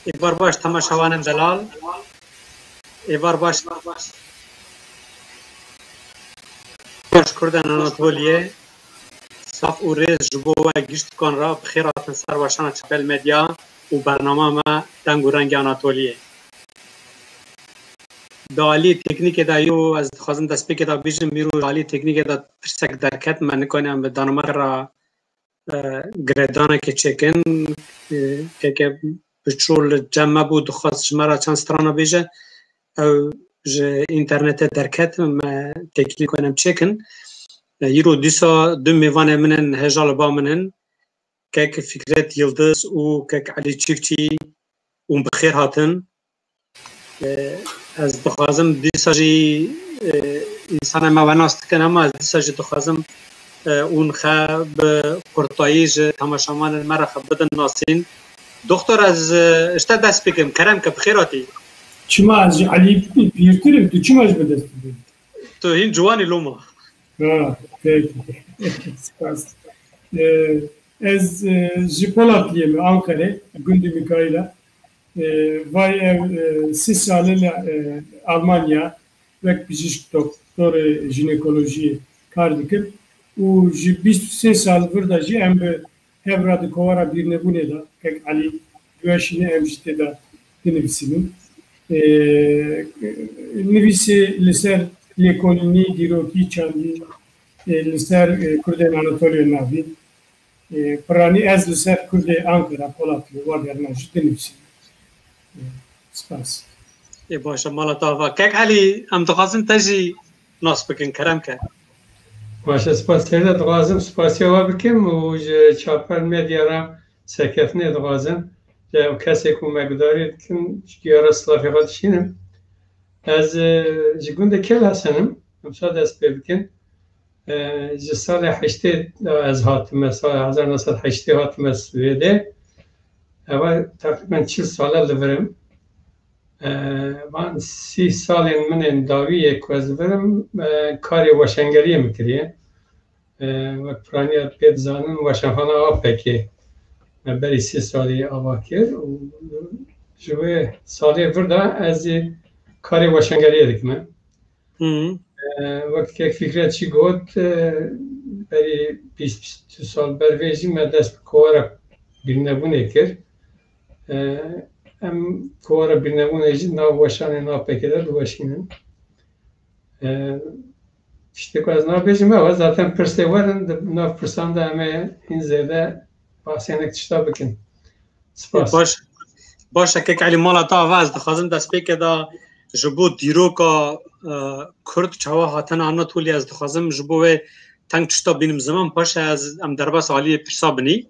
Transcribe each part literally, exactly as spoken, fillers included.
Êvar baş temaşevanên delal. Êvar baş. Baş Kurdan Anatoliyê. Saf û rêz ji bo we giştikan re bi xêr hatin ser weşana Çepel Medya û bernama me Deng û Rengê Anatoliyê. Di alî teknîkê de yo ez dixwazim destpêkê de bêjim, mîro di alî teknîkê de tirsek derket, me nikane em bi Danimarka re e, girêdanekê çêkin, e, keke biçû li cem me bû, dixwest ji me re çend strana bêje. Ew ji înternetê derket, me têkilî ku em çêkin. E, îro dîsa du mêvanê min in, hêja li ba min in. Kek Fikret Yildiz û kek Elî Çiftçî, hûn bi xêr hatin. E, ez dixwazim dîsa jî, e, însanê me we nas dikin, ama ez dîsa jî dixwazim, e, hûn xe bi kurtayî ji temaşevanên me re xe bidin nasîn. Doktor, ez, e, ji te dest pê kim, kerem ke, bi xêr hatî. Çima ez ji Elî pîrtir im, tu çima ji min dest pê? Tu hîn ciwan î loma. Ha, peki. Spas. E, ez, e, ji Polatiyê me, Ankare, gundê Mikaîla. E, vay ev, e, sê sal e li, e, Almanya wek bijîşk doktorê jînekolojiyê kar dikim û ji bîst û sê sal vir de jî em bi hev re di kovara bîrnebûnê de, kek Elî diweşîne, em jî tê de dinivîsînin. E, nivîsê li ser lêkolînî, dîrokî, çandî, e, li ser, e, Kurdên Anatoliya Navîn. E, piranî ez li ser Kurdê Ankara, Polatiyê, wa derna jî dinivîsim. E, spas. Ê baş e, mala te ava. Kek Elî, em dixwazin te jî nas bikin, kerem ke. Baş e, spas. Serê de dixwazim spasiya we bikim û ji Çepel Medya re serkeftinê dixwazim. Ji ew kesê ku me gudarî dikin, ji diyara silavê xwe dişînim. Ez, e, ji gundê Kêl Hesen im, em sa dest pê bikin. E, ji salê heştê de ez hatime, sala hezar neh sed heştê hatime Swêdê. Eva teqrîben çil sal e li vir im. E, van sî salên min ên dawî yê ku ez li vir im, e, karê weşangeriyê min kiriye. E, wek piraniya pê dizanin, weşanxana A P K'ê me berî sî salî ava kir û ji wê salê vir de ez ê karê weşangeriyê dikim. Hı. E, wek kek Fikret jî got, e, berî bîst bîst û sal ber vê jî me dest bi kovara bîrnebûnê kir. E, em kovara bîrnebûnê jî nav weşanê nav pekê de diweşînin. E, tiştê ku ez nabêjim ew e, zaten pirsê werin, di nav pirsan de em ê hîn zêde bahsê hinek tişta bikin. Spas. Baş, baş e, kek Elî, mala te ava, ez dixwazim destpêkê de ji bo dîroka, e, Kurd çawa hatine Anatoliyê, ez dixwazim ji bo wê teng tişta bînim ziman, paşê ez, em derbas aliyê pirsa binî.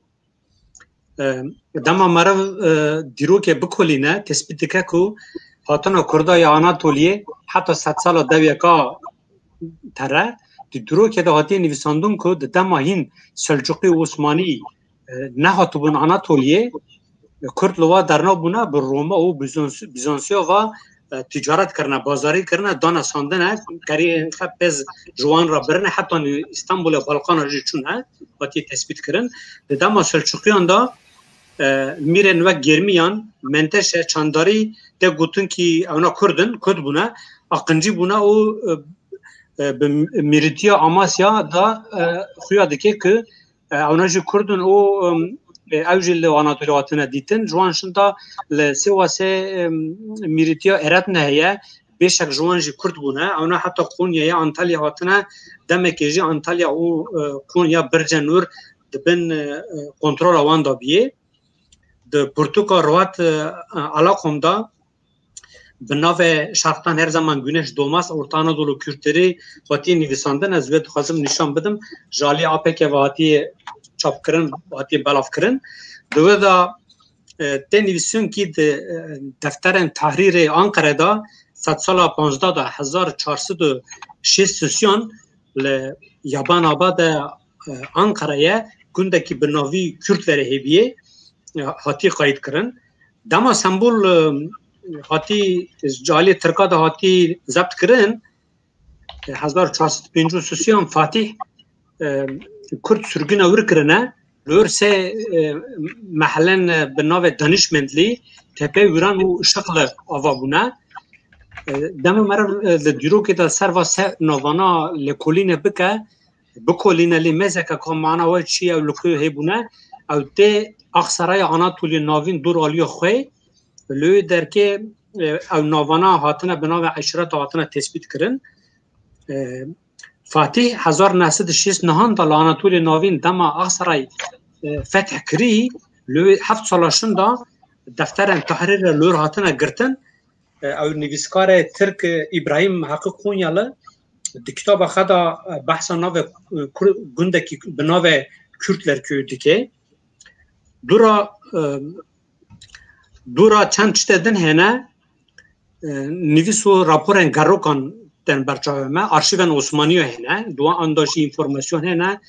E, dema meriv, e, dîrokê bikolîne, tespît dike ku hatina Kurda ya Anatoliyê heta sedsala dewyeka tere, di dîrokê de hatiye nivîsandin ku di dema hîn Selçuqî û Osmanî, e, nehatibûn Anatoliyê, Kurd li wa derna bûne, bi Roma û Bizans-, Bizansiya ve, e, ticaret kirine, bazarî kirine, dane sandine, keriyên xwe pêz ji wan re birine, heta nî Îstanbulê, Balkana jî çûne, hatiye tespît kirin. Di dema Selçuqiyan de, e, mîrên wek Germiyan, Menteşe, Çandarî tê gotin kî ewna Kurd in, Kurd bûne, aqincî bûne û, e, e, bi mîrîtiya Amasya de, e, xuya dike ku, e, ewna jî Kurd in û, em, e, ew jî li Anatoliya hatine dîtin. Ji wan şinda li Sêwasê, em, mîrîtiya Eretne heye, bêşek ji wan jî Kurd bûne. Ewna heta Qonyayê, Antalya hatine, demekê jî Antalya û, e, Konya, Birce Nûr di bin, e, e, kontrola wan de bûye. Di pirtûka Ruhat, e, Alakom de bi navê Şarktan Her Zaman Güneş Doğmaz, Orta Anadolu Kürtleri hatiye nivîsandin, ez wê dixwazim nîşan bidim. Ji alî A P K ve hatiye çapkirin, hatiye belavkirin. Di wê de, e, tê nivîsîn kî di, e, defterên Tahrîrê Anqere de sedsala panzdeh de, hezar çar sed û şêst û sêyan, li Yaban Abad e, Anqereyê gundekî bi navî Kürtleri hêbiyê, e, hatî qayît kirin. Dema Stembol, e, hatî, ji alî Tirka de hatî zebt kirin, e, hezar çar sed pêncî û sêyan Fatîh, e, Kurd sirgûna wir kirine, Li wir sê, e, mehlen, e, bi navê Danişmendlî, Tepe Wîran û Şixli ava bûne. E, dema meriv, e, li dîrokê de ser va se navana lêkolîne bike, bikolîne lê mêzeke ka mana we çi ye û li ku hebûne, ew tê Axsaraya Anatoliyê Navîn dor aliya xwe, li wê derkê, e, ew navana hatine bi navê eşîreta hatine tespît kirin. E, Fatîh hezar neh sed û şêst nihan de li Anatoliyê Navîn dema Axsaray, e, feth kirî, li wê heft sala şin de defterên tehrîrê li wir hatine girtin. E, ew nivîskarê Tirk, e, Îbrahîm Heqî Konyalı di kitaba xwe de, e, behsa navê, e, Kur-, gundekî bi navê Kürtlerköyü dike. Dûra, e, dûra çend tiştê din hene, e, nivîs û raporên gerokan tên ber çavê me, arşîvên Osmaniyo hene, di wan da jî înformasyon hene,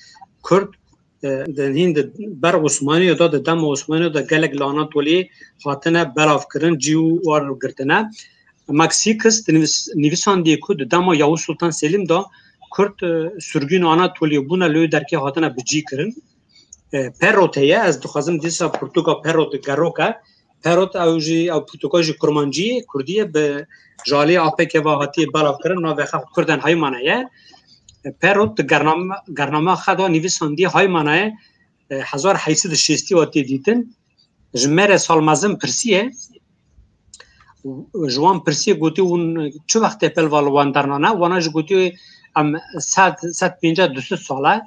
Kurd, e, di hîn di ber Osmaniyo de, di dema Osmaniyo de gelek li Anatoliyê hatine belavkirin, cî û war girtine. Maxikis di nivîs-, nivîsandiye ku di dema Yavuz Sultan Selîm de Kurd, e, sürgün Anatoliyê bûne, li wê derkê hatine bi cî kirin. E, Perot heye, ez dixwazim dîsa pirtûka Perot geroke. Perot ew jî, ew pirtûka jî kurmancî ye, kurdî ye, bi ji alî A P K ve hatiye belavkirin, navê xwe Kurden Haymana ye. E, Perot di gername, gernama xwe de nivîsandiye Haymanayê, e, hezar heyt sed û şêstî hatiye dîtin. Ji me re sal mezin pirsiye. Ji wan pirsiye, gotî, hûn çi wextê pelva li wan dernane? Wana jî gotî, em sed, sed pêncî, du sed sal e.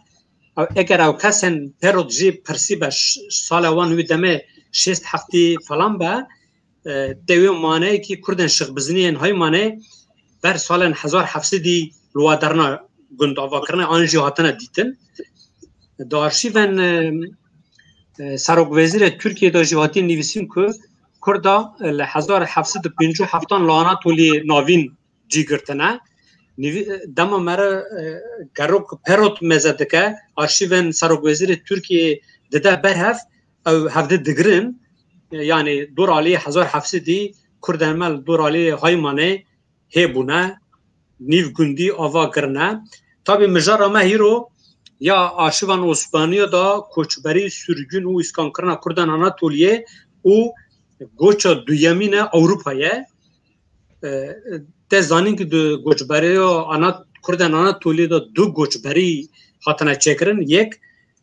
Ew, eger ew kesên Perot jî pirsî be, ş-, sala wan wî demê şêst heftî falan be, e, tê wê maneyekî Kurdên Şixbizinî yên Haymanê ber salên hezar heft sedî li wa derna gund ava kirine, an jî hatine dîtin. Di arşîvên, e, e, serokwezîrê Tirkiyê de jî hatiye nivîsîn ku Kurda, e, li hezar heft sed û pêncî û heftan li Anatoliyê Navîn cî girtine. Nivî-, e, dema mere, e, gerok Perot meze dike, arşîvên serokwezîrê Tirkiyê dide ber hev, ew hevdi digirin. E, yanî dor alî hezar heft sedî Kurdên me li dor alî Haymanê hêbûne, nîv gundî ava kirine. Tabî mijara me hîro ya arşîvan Osmaniya da koçberî, sürgün û îskankirina Kurdan Anatoliyê û goça duyemîn e Ewropa ye. E, te zanîn ki du goçberiya Ana-, Kurdan Anatoliyê de du goçberî hatine çêkirin. Yek,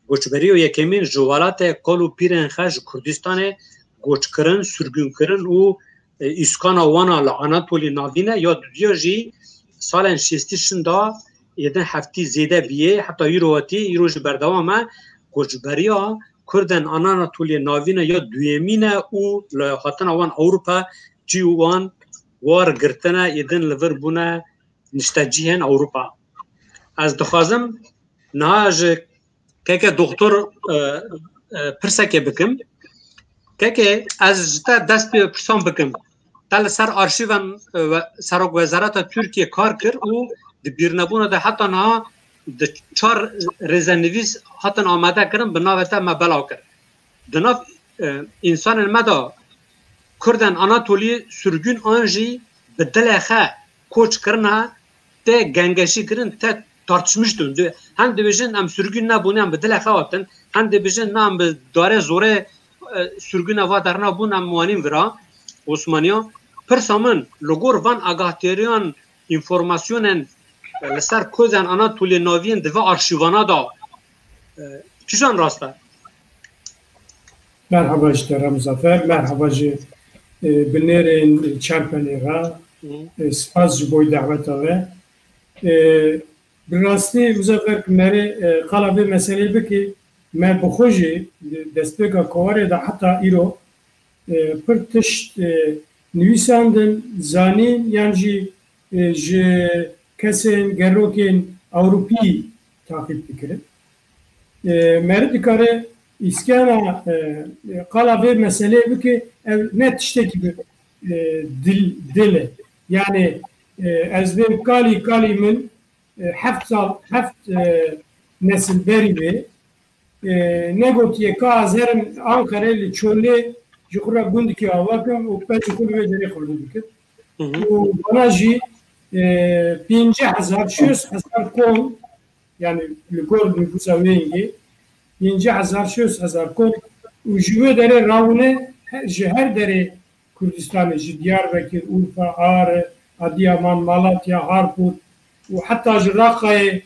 goçberiya yekemîn ji welatê kal û pîrên xe ji Kurdistanê goç kirin, sürgün kirin û, e, îskana wana li Anatolî Navîn e, ya dudiya jî salên şêstî şinda êdin heftî zêde biyê, heta îro hatî, îro jî berdewam e. Goçberiya Kurdên Anatoliyê Navîn e ya duyemîn e û li hatina wan Ewropa cî û wan war girtine, êdin li vir bûne niştecihên Ewropa. Ez dixwazim niha ji keke doktor, e, e, pirsekê bikim. Keke, ez ji te dest pê pirsan bikim. Te li ser arşîvên, e, we-, Serokwezareta Tirkiye kar kir û di bîrnebûna de heta niha di çar rêzenivîs hatin amade kirin, bi navê te me belav kir. Di nav, e, însanên me de Kurdên Anatoliyê sürgün an jî bi dilê xe koç kirine, tê gengeşî kirin, tê tartişmiş dûn. Di-, hem dibêjin em sürgün nebûn, em bi dilê xe hatin, hem dibêjin na em bi darê zorê, e, sürgüna va derna bûn, em wanîn vira Osmaniya. Pirsa min, li gor van agahtiyariyan, înformasyonên, e, li ser Kurdên Anatoliyê Navîn di vê arşîvana de, e, kîjan rast e? Merhaba ji te re Muzaffer, merhaba ji, e, binêrên Çempenê re. Hı. E, spas ji bo daweta we. E, bi rastî Muzaffer, ku merê, e, qala vê meseleyê bikî, me bi xwe jî di destpêka kovarê de heta îro, e, pir tişt, e, nivîsandin, zanîn yan jî, e, ji kesên gerokên Ewropî taqîb dikirin. E, meriv dikare îskana, e, qala vê meseleyê bike, ev ne tiştekî bi, e, dil, dil e. Yani, e, ez bêm kalî, kalî min, e, heft sal, heft, e, nesil berî wê, e, negotiye ka ez herim Ankarayê li Çolê ji xwe re gundikî ava kim û pez ji xwe li vê derê xwedî bikim. Hı hı. Û bana jî, e, pêncî hezar, şêst hezar kom, yani li gor nüfusa wê yengê, Pêncî hezar, şeş hezar kol û ji wê derê rawine he-, ji her derê Kurdistanê, ji Diyarbekir, Urfa, Ağrı, Adıyaman, Malatya, Harput û heta ji Raqayê,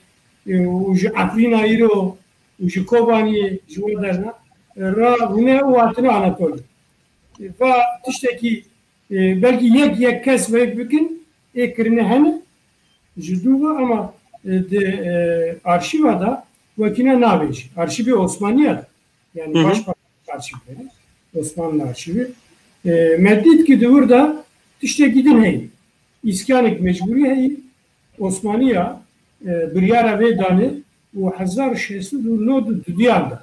e, û ji Efrîna îro û ji Kobaniyê, ji we derna, e, rawine û hatine Anatolya. E, va tiştekî, e, belkî yek yek kes veyv bikin, ê kirine hene, ji dû ve, ama, e, di, e, arşîva de wekî ne nabêjî. Arşîvê Osmaniya de. Yani Hı hı. Başbakan arşîvleri. Osmanlı arşivi. E, me dît ki di wir de tiştekî din heyî. Îskanêk mecbûrî heyî. Osmaniya, e, biryara vê danê û hezar şeş sed û nod û dudiyan de.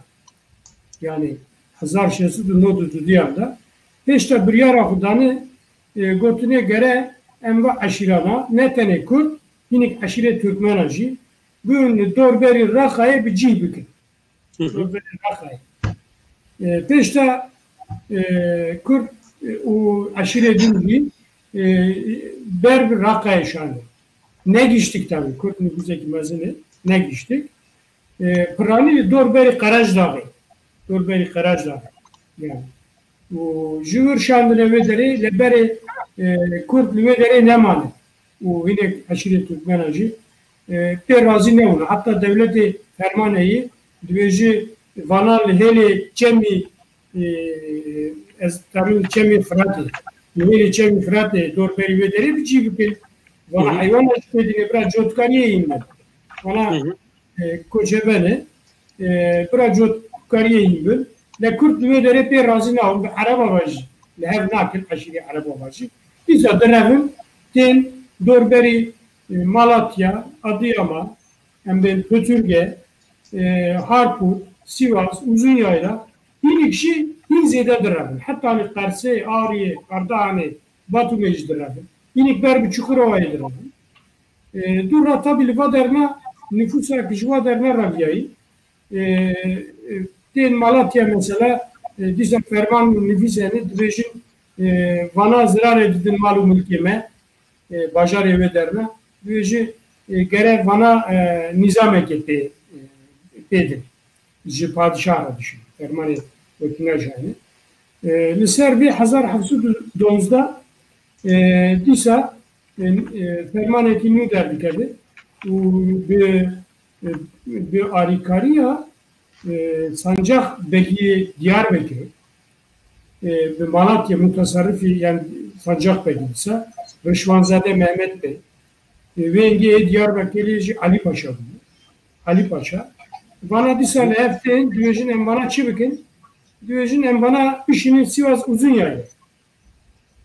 Yani hezar şeş sed û nod û dudiyan de. Pêş de biryara xwe danê, e, gotinê gere em va eşîrana, ne tenê Kurd, hinek eşîrê Türkmena jî, bûn li dorberî Raqayê bi cih bikin. Hı hı. Dorberî Raqayê. E, pêş de, e, Kurd, e, û eşîrê din jî, e, ber bi Raqayê şandin. Negiştik tabii, Kurd nüfusekî mezin e, negiştik. E, piranî li dorberî Qerejdaxê. Dorberî Qerejdaxê. Yani. Û ji wir şandine wê derê, li berê, e, Kurd li wê derê nemane. Û hinek eşîrê Türkmena jî, e, pê razî nebûne. Heta dewletê fermaneyî dibêje vana li hêlê çemî, e, ez tarin çemî Firatê, li hêlê çemî Firatê dorberî wê derê bi cî bikin. Vana Hı hı. heywana jî pê dinê bira cotkariyê yîn me. Vana Hı hı. e, koçebene, e, bira cotkariyê yîn bin. Lê Kurd li wê derê pê razî nabin, bi ereba ve jî li hev nakin, eşîrê ereba ve jî. Dîsa direvin, tên dorberî, e, Malatya, Adıyaman, em bên Pötürge, e, Harput, Sivas, Uzunyayla, hinek jî hîn zêde direvin. Heta li Qersê, Ariyê, Ardahanê, Batumê jî direvin. Hinek ber bi Çukurovayê direvin. E, dû ra tabî li va derna nifûsa ki ji wa derna reviyayî. E, e, tên Malatya mesela, e, dîsa ferman nivîsene, dibêjin, e, vana zirarê didin mal û milkê me, e, bajarê wê derna. Dibêjin, e, gere vana, e, nîzameke pê, e, pê din. Ji padişah re dişin. Fermanê wekî ne ji hene. E, li ser vê hezar heft sed û dozdeh, e, dîsa, e, e, fermanekî nû derdikeve û bi, e, bi alîkariya, e, Sancax Begiyê Diyarbekirê, e, bi Malatya mutasarrifî, yani Sancax Begî dîsa, Rişwanzade Mehmet Bey, e, wê hingê ê Diyarbekirê jî Alî Paşa bû. Alî Paşa. Vana dîsa li hev tên, dibêjin em vana çi bikin? Dibêjin em vana bişînin Sivas Uzunyaylê.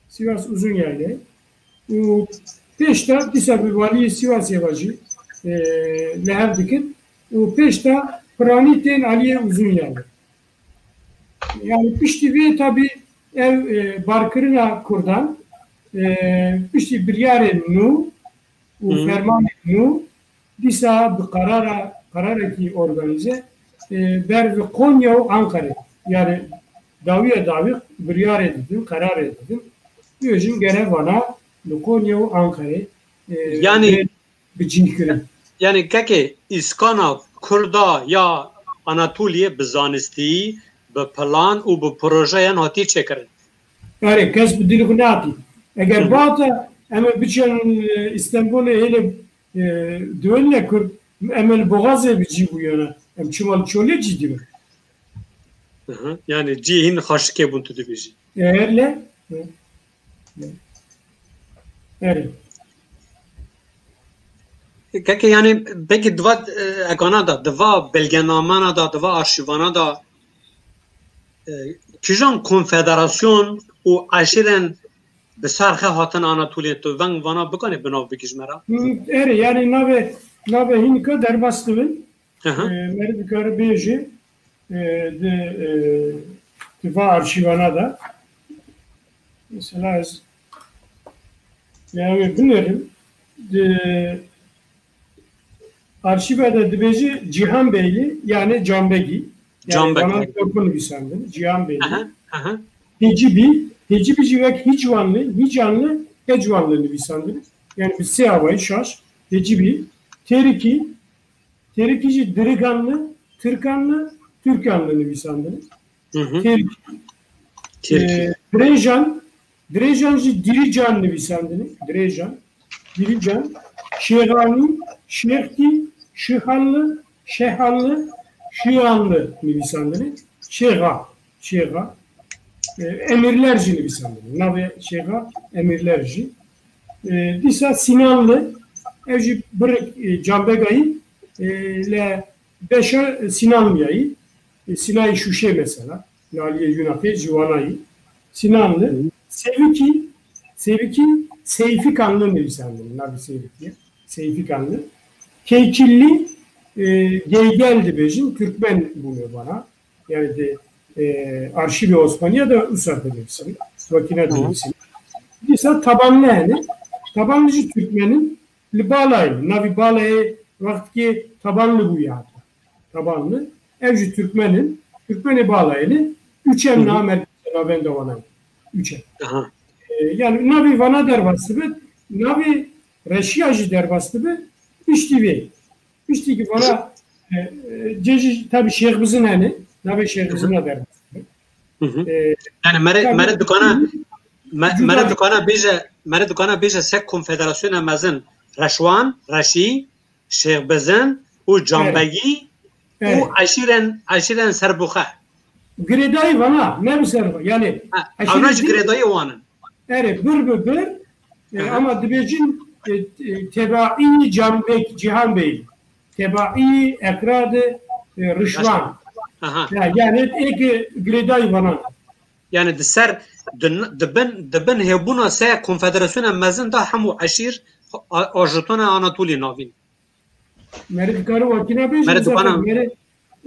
Sivas Uzunyaylê. Û pêş de dîsa bi valiyê Sivasê ve jî, e, li hev dikin. Û pêş de piranî tên aliyê Uzunyaylê. Yani piştî vê tabî ev, e, barkirina Kurdan, e, piştî biryarên nû û Hı. fermanên nû dîsa bi karara, kararekî organîze, e, ber bi Konya û Ankarê. Yani dawiye dawî biryarê didin, kararê didin. Dibêjin gere vana li Konya û Ankarê, e, Yani bê bi cih kirin. Yani kekê îskana Kurda ya Anatoliyê bi zanistî, bi plan û bi projeyan hatî çêkirin. Erê, kes bi dilê xwe nehatî. Eger Hı hı. bihata em ê biçin, e, Îstanbulê hêlê, e, diwênine Kurd, em ê li Boğazê bi cî bûyana. Em çima li Çolê cî dibin? Hı hı. Yani cî hîn xaşikê bûn tu dibêjî. Eger le? Hı. Erê. Keke yani peki diva, e, ekana da, diva belgenamana da, diva arşivana da, e, kîjan konfederasyon û eşîren bi serxe hatin Anatoliyê, tu veng vana bikanê bi nav bikî ji me re? Hı, erê, yani navê, navê hînika derbas dibin. Hı hı. E, meriv dikare bêje, e, di, e, di va arşîvana de. Mesela ez ya wê binêrim. Di arşîva de dibêje Cihan Beyli, yani Canbegî. Yani Canbeg, bana evet. Korku nivîsandin, Cihan Beyli. Hı hı, hı hı. Hecibî, Hecibî jî wek Hicvanlı, Hicanlı, Hecvanlı nivîsandin. Yani bi sê avayî şaş. Hecibî, Terikî, Terikî jî Diriganlı, Tirkanlı, Türkanlı nivîsandine. Hı hı. Tirk. Tirk. E, Dirêjan, Dirêjan jî Dirican nivîsandine. Dirêjan, Dirican, Şêxanî, Şêxkî, Şihanlı, Şehanlı, Şiyanlı nivîsandine. Şêxa, Şêxa. E, emirler jî nivîsandine. Navê Şêxa emirler jî. E, dîsa Sinanlı, ev jî bir, e, Canbegayî, e, le beşa Sinanlıyayî, e, Sinayî Şuşê mesela, li aliyê Yunakê ji wanayî. Sinanlı, Hı. Sevikî, Sevikî, Seyfikanlı nivîsandin, navê Seyfikî, Seyfikanlı. Keykilli, e, Geygel dibêjin, Türkmen bûne vana. Yani de, e, arşivê Osmaniya de usa dinivîsin, wekî ne Hı. dinivîsin. Dîsa Tabanlı hene, Tabanlı jî Türkmenin, li Balayê, navî Balayê wextkê Tabanlı bûye hatta. Tabanlı. Ev jî Türkmen in. Türkmenê Balayê ne. Üçem Hı hı. niha merkezê navenda wana ye. Üçem. Aha. E, yani navê vana derbas dibe, navê Reşiya jî derbas dibe, piştî vê. Piştî ki vana, e, e, cê jî tabi Şêxbizin hene, navê Şêxbizina derbas dibe. Hı hı. E, Yani mere, tabi mere dikana, me, cuda mere dikana bêje, mere dikana bêje se konfederasyona mezin Reşwan, Reşî, Şêxbizin û Evet. Canbegî û Evet. eşîren, eşîren Serbuxe. Girêdayî vana, ne bi ser yani Ha, eşîrê evna jî din girêdayî wan in. Erê, bir bi bir, e, Aha. ama dibêjin, e, e, tebaî Canbek, Cihan Bey. Tebaî Ekrad, e, Rişvan. Aha. Ha, yani êk girêdayî vana. Yani di ser, di, di bin, di bin hêbûna se konfederasyona mezin de hemû eşîr a-, ajotona Anatolî navîn. Meriv dikare wakî nebêje, Meriv dikana. Meriv,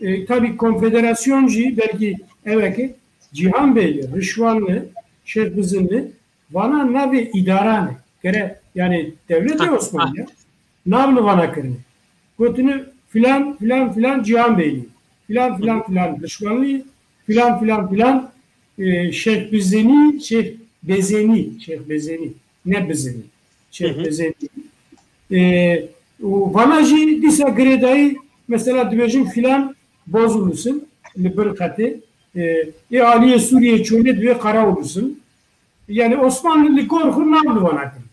e, tabi konfederasyon jî belkî eveke Cihan Beyli, Rişwanlı, Şêx Bizinli, vana navê îdaran e. Gere, yani devletê Ha, Osmanlı ha. ya, nav li vana kirine. Gotini filan, filan, filan Cihan Beyli, filan, filan, filan Rişwanlı, filan, filan, filan, e, Şêx Bizinî, Şêx Bezenî, Şêx Bezenî, ne Bizinî, Şêx Hı hı. Bezenî. E, û vana jî dîsa girêdayî, mesela dibêjin filan Bozulusin, li bir qetê, e, ê aliyê Sûriyê çolê divê Qaraulusin. Yani Osmanlı li gor xwe nav li vana kirin.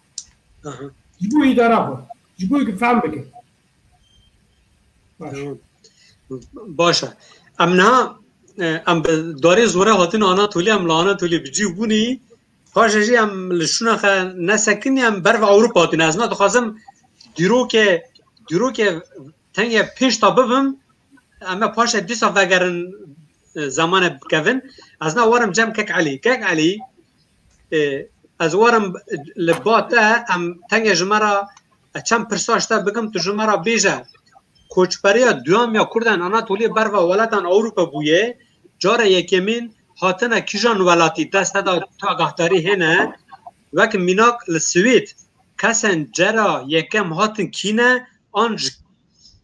Aha. Ji bo îdara xwe. Ji bo ki fehm bike. Baş. Tamam. Baş e. Em niha, e, em bi darê zore hatin Anatolî, em li Anatolî bi cî bûnî. Paşê jî em li şûna xwe nesekinî, em ber ve Ewropa hatine. Ez ne dixwazim dîrokê, dîrokê tengê pêş de bibim, em ê paşê dîsa vegerin, e, zemanê bikevin. Ez ne warim cem Kek Elî. Kek Elî, e, ez warim li ba te, em tengê ji me re, e, çend pirsa ji te bikim, tu ji me re bêje. Koçberiya duyam ya Kurdan Anatoliyê berva welatan Ewropa bûye, cara yekemîn hatine kîjan welatî, dest te de tu agahdarî hene, wek mînak li Swêd kesên cara yekem hatin kî ne, an ji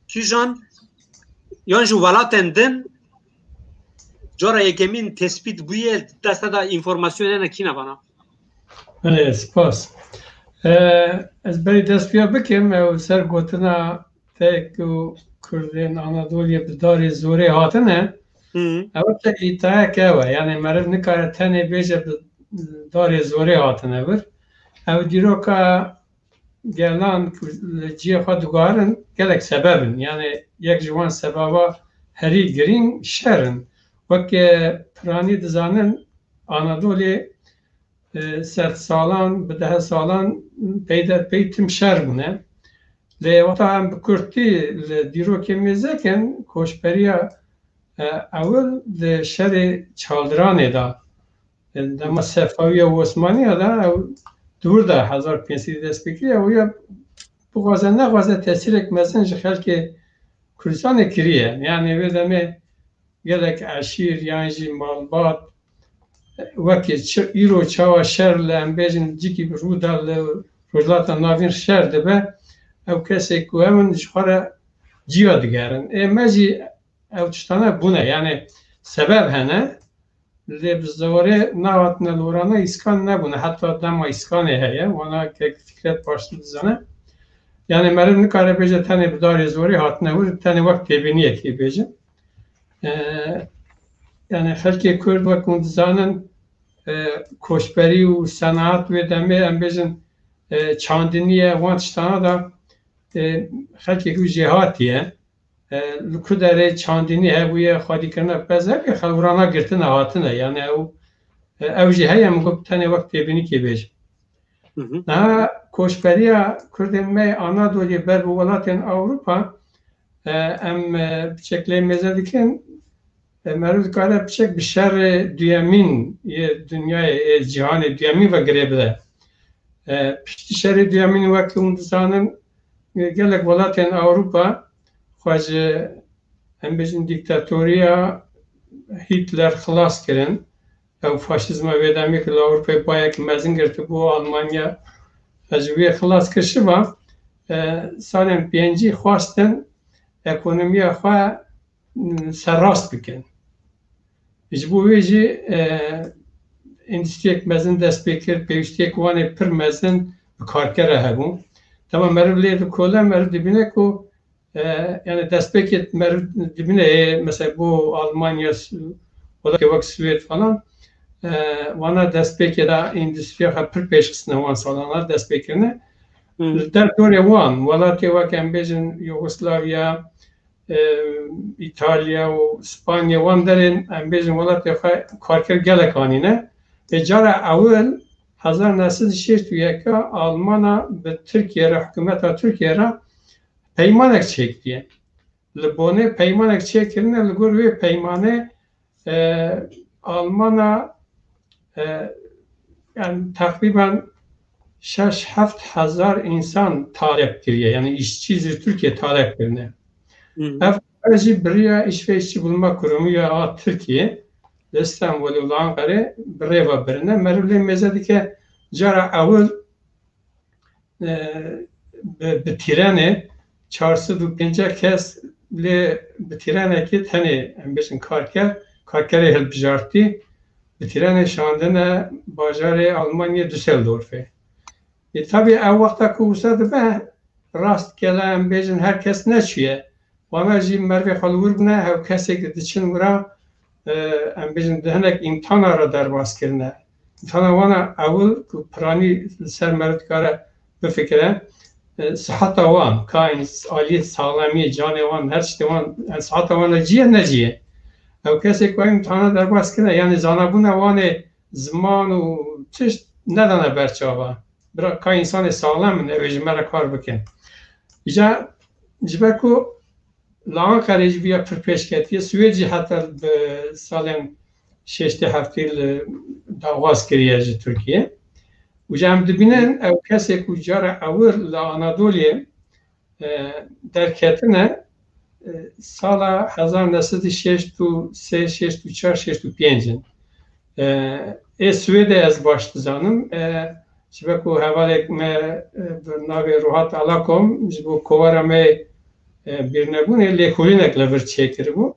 kîjan, yan ji welatên din cara yekemîn tespît bûye, dest te de înformasyon hene kî ne vana? Belê, spas. E, ez berî dest pê bikim, ew ser gotina te ku Kurdên Anadoliyê bi darê zorê hatine, Hı. ew tek îddiayek ew e. Yani meriv nikare tenê bêje bi darê zorê hatine vir. Ew dîroka gelan ku li cihê xwe diguherin gelek sebeb in. Yani yek ji wan sebaba herî girîng şer in. Weke piranî dizanin Anadolê, e, sedsalan, bi dehsalan peyderpey tim şer bûne. Lê wexta em bi kurtî li dîrokê mêze kin, koçberiya, e, ewil di şerê Çaldiranê de, e, dema Sefawiya û Osmaniya de, ew di wir de hezar pênc sed dest pê kiriye, ew ya bixwaze nexwaze tesîrek mezin ji xelkê Kurdistanê kiriye. Yani vê demê gelek eşîr yan jî malbat, wekî çi îro çawa şer li, em bêjin, cikî bi rû da li Rojhilata Navîn şer dibe, ew kesê ku ew in ji xwe re ciya digerin. Ê me jî ew tiştane bûne, yani sebeb hene, lê bi zorê nehatine lorana îskan nebûne, heta dema îskanê heye, wana kek Fikret baştir dizane. Yani meriv nikare bêje tenê bi darê zorê hatine wir, tenê wek têbîniyekê bêje. E, yani xelkê Kurd, wek hûn dizanin, e, koçberî û senaat wê demê, em bêjin, e, çandinî ye, wan tiştana da, e, xelkê ku jêhatî ye. E, li ku derê çandinî hebûye, xwedîkirina pez hebûye, xelwirana girtine hatine. Yani ew, e, ew jî heye, min got tenê wek têbînîkê bêjim. Niha koçberiya Kurdên me yê Anadoliyê ber bi welatên Ewropa, e, em, e, piçek lê mêze dikin, e, meriv dikare piçek bi şerê duyemîn yê dinyayê, yê cîhanê duyemîn ve girê bide. E, piştî şerê duyemîn, wek hûn dizanin, e, gelek welatên Ewropa xwe ji, em bêjin, dîktatoriya Hitler xilas kirin. Ew faşîzma wê demê ku li Ewropayê bayek mezin girtibû, Almanya ji wê xilas kir. Şiva, e, salên pêncî xwestin ekonomiya xwe, m, serrast bikin. Ji bo wê jî, e, endîstriyek mezin dest pê kir, pêwîstiyek wan ê pir mezin bi karkera hebû. Dema meriv lê dikole, meriv dibîne ku, e, yani destpêkê meriv dibîne, ê, mesela bo Almanya, Su-, welatê wek Swêd falan, e, wana destpêkê de endîstriya xwe pir pêş xistine wan salana dest pê kirine. Li derdorê wan, welatê wek em bêjin Yugoslavya, e, Îtalya û Spanya, wan derên, em bêjin, welatê xwe karker gelek anîne. Ê cara ewil, hezar neh sed û şêst û yek Almana bi Tirkiye re, hikûmeta Tirkiye re peymanek çêkiriye. Li Bonê peymanek çêkirine, li gor wê peymanê, e, Almana, e, yani teqrîben şeş heft hezar însan talep kiriye, yani îşçî ji Tirkiye talep kirine. Ev jî bi rêya îş ve işçi bulma kurumu ya a Tirkiye li Stenbolê û li Ankarê bi rê ve birine. Meriv lê mêze dike cara ewil, e, bi, bi tîrenê çar sed û pêncî kes lê bi tîrenekê tenê, em bêjin, karker, karkerê hilbijartî bi tîrenê şandine bajarê Almanyayê Düsseldorfê. E, tabii ew wexta ku wisa dibe, rast gele em bêjin her kes neçûye. Wana jî mervê xwe li wir bûne, hew kesek diçin wira, e, em bêjin di hinek îmtihana re derbas kirine. Îmtihana wana ewil ku piranî li ser meriv dikare bifikire, e, siheta wan, ka ins-, aliyê saxlemiyê, canê wan, her tiştê wan, yani siheta wan li cî ye, ne cî ye. Ew kesê ku ew îmtihana derbas kirine, yani zanabûna wan ê ziman û tişt nedane ber çava. Bira ka însanê saxlem in, ew ê ji me re kar bikin. Îca ji ber ku li Ankarê jî viya pir pêş ketiye, Swêd jî heta bi salên şêştê heftê li daxwaz kiriye ji Tirkiye. Û ji em dibînin, ew kesê ku cara ewil li Anadoliyê, e, derketine, e, sala hezar neh sed û şêşt û sê, şêşt û çar, şêşt û pênc in. E, ê Swêdê ez baş dizanim. E, ji ber ku hevalek me, e, bi navê Ruhat Alakom ji bo kovara me, e, bîrnebûnê lêkolînek li vir çêkiribû.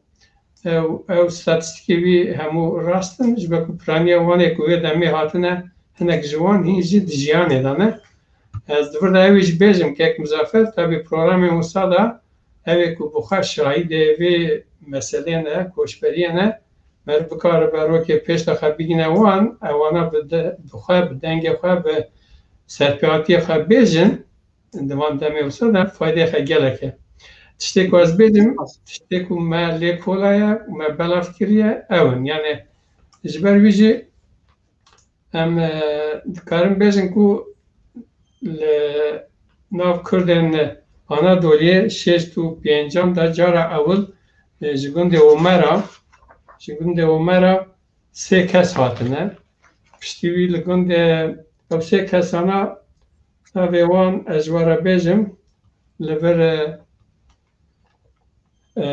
Ew, ew statîstîkê wî hemû rast in, ji ber ku piraniya wanê ku wê demê hatine, hinek ji wan hîn jî di jiyanê de ne. Ez di vir de ew ê jî bêjim, kek Muzaffer, tabî programê wisa de ew ê ku bi xwe şahidê vê meselê ne, koçberiyê ne, meriv bikaribe rokê pêş de xwe bigîne wan, ewana bi de-, bi xwe, bi dengê xwe, bi serpêhatiyê xwe bêjin, di van demê wisa de faydeyê xwe gelek e. Tiştê ku ez bêjim, tiştê ku me lê kola ye, me belav kiriye, ew in. Yani ji ber wî jî em, e, dikarin bêjin ku li nav Kurdên Anadoliyê şêst û pêncan de cara ewil, e, ji gundê Omera, ji gundê Omera sê kes hatine. Piştî wî li gundê ew sê kesana navê wan ez ji we re bêjim, li vir, e, e,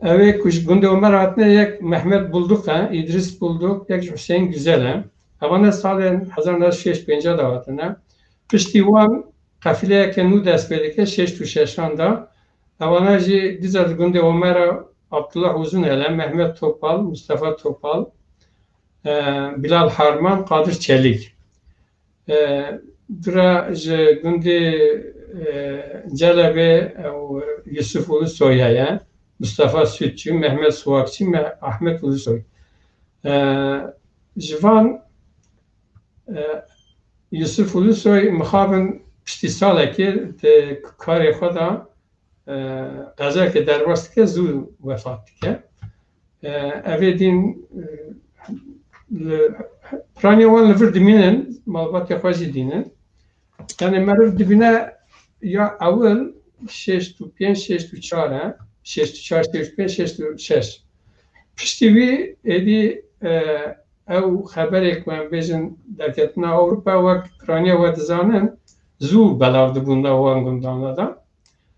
ew ê ku ji gundê Omer hatine, yek Mehmet Bulduk e, Îdris Bulduk, yek jî Hüseyin Güzel e. Evane salên hezar neh sed û şêst pênc de hatine. Piştî wan qefileyeke nû dest pê dike, şêst û şeşan de. Evana jî dîsa di gundê Omera Abdullah Uzunel e, Mehmet Topal, Mustafa Topal, e, Bilal Harman, Kadir Çelik. E, dura ji gundê e, Celebê ew Yusuf Ulusoy heye, Mustafa Sütçü, Mehmet Suwakçı, Me-, Ahmet Ulusoy. E, ji van, e, Yusuf Ulusoy mixabin piştî salekê di karê xwe de, e, qezayekê derbas dike, zû wefat dike. E, evê dîn, e, li, piraniya wan li vir dimînin, malbatê xwe jî dînin. Yani meriv dibîne ya ewil şêst û pênc, şêst û çar e, şêst û çar, şêst û pênc, şêst û şeş. Piştî wî êdî, e, ew xeberê ku em bêjin derketina Ewropa wek piraniya we dizanin, zû belav dibûn nav wan gundana de.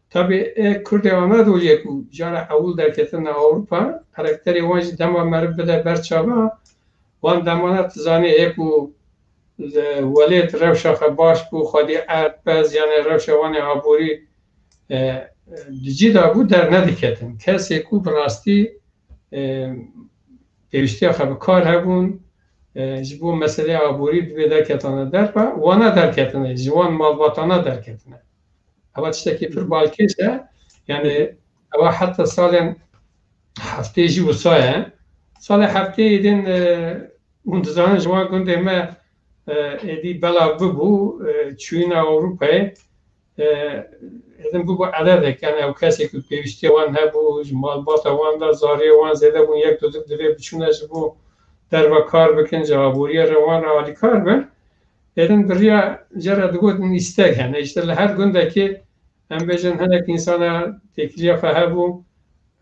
Tabî ê Kurdê Anadoliyê ku cara ewil derketine Ewropa, karakterê wan jî dema meriv bide ber çava, wan demana tu zanî ê ku li welêt rewşa xwe baş bû, xwedî erd, pez, yanê rewşa wan ê aborî, e, e, di cî de bû, dernediketin. Kesê ku bi rastî, e, pêwîstiya xwe bi kar hebûn, e, ji bo meseleyê aborî divê derketane derve, wana derketine, ji wan malbatana derketine. Ewa tiştekî pir balkêş e. Yani ewa heta salên heftê jî wisa ye. Salê heftê êdîn, e, hûn dizanin ji wan gundê me, e, êdî belav bibû, e, çûyîna Ewropayê, e, êdîn bibû ededek. Yani ew kesê ku pêwîstiya wan hebû, ji malbata wan de zariyê wan zêde bûn, yek dodik divê biçûne ji bo derve kar bikin, ji aboriyê re wan re alîkar bin. Êdin bi riya cara digotin îstek hene. Îşte li her gundekê em bêjin hinek însana têkiliya xwe hebû.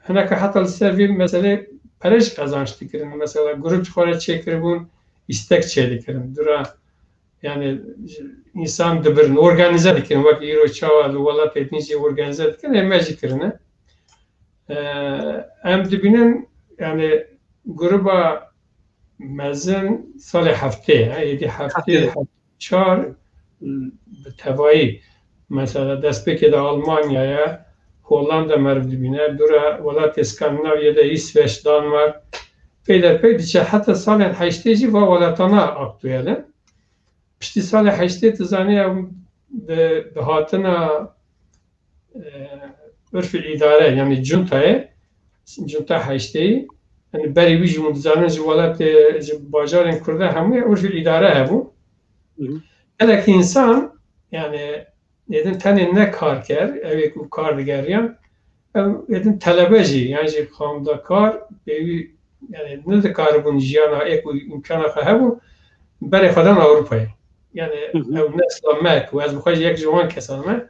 Hineke heta li ser vê meselê pere jî qezanç dikirin. Mesela grup ji xwe re çêkiribûn, îstek çêdikirin. Dura yani însan dibirin, organîze dikirin. Wek îro çawa li welatê din jî organîze dikin, ê me jî kirine. Ee, em dibînin yani gruba mezin salê heftê, he, êdî heftê, Heftê. Heftê çar bi tevayî. Mesela destpêkê de Almanyaya, Hollanda meriv dibîne, dûra welatê Skandinavyê de Îsveç, Danmark, peyderpey diçe heta salên heştê jî va welatana aktuel in. Piştî salê heştê tu zanî em bi, bi hatina, e, urfil îdare, yani cuntayê, cunta heşteyî, yani berî wî jî hûn dizanin ji welatê, ji bajarên Kurda hemû urfil îdare hebû. Hı hı. Gelek însan, yani êdin tenê ne karker, ew ê ku kar digeriyan, ew êdin telebe jî, yan jî xamdakar, pêwî, yani nidikaribûn jiyana ê ku îmkana xwe hebû, berê xwe dan Ewropayê. Yani Hı hı. ew nesla me ku ez bi xwe jî yek ji wan kesan me,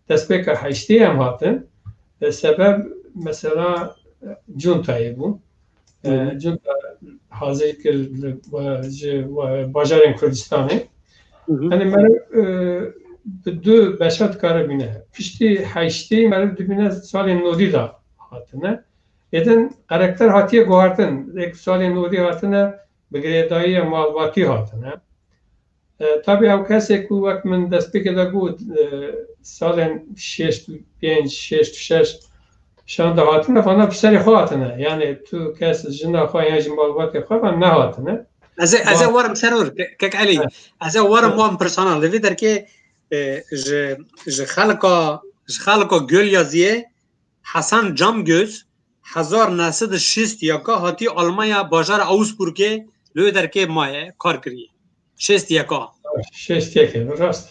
destpêka heştê em hatin. E, sebeb mesela, e, cuntayê bû. E, Hı hı. Cunta hazir kir li, we, ji, we, bajarên Kurdistanê. Hı hı. Yani meriv, e, bi du beşa dikare bîne. Piştî heştê meriv dibîne salên nodî de hatine. Êdin karakter hatiye guhartin. Êk salên nodî hatine, bi girêdayiya malbatî hatine. E, tabî ew kesê ku wek min destpêkê de got, e, salên şêst û pênc, şêst û şeş şan de hatine, vana bi serê xwe hatine. Yani tu kes jina xwe yan jî malbatê xwe van nehatine. Ez ê, ez ê Va- werim seror, ke-, kek Elî. Evet. Ez ê werim Evet. wan pirsana. Li vê derkê, e, ji, ji xelka, ji xelka Gölyaziyê Hasan Camgöz hezar neh sed û şêst yeka hatî Almanya, bajara Augsburgê li wê derkê maye, kar kiriye. Şêst yeka. Şêst yekê, rast.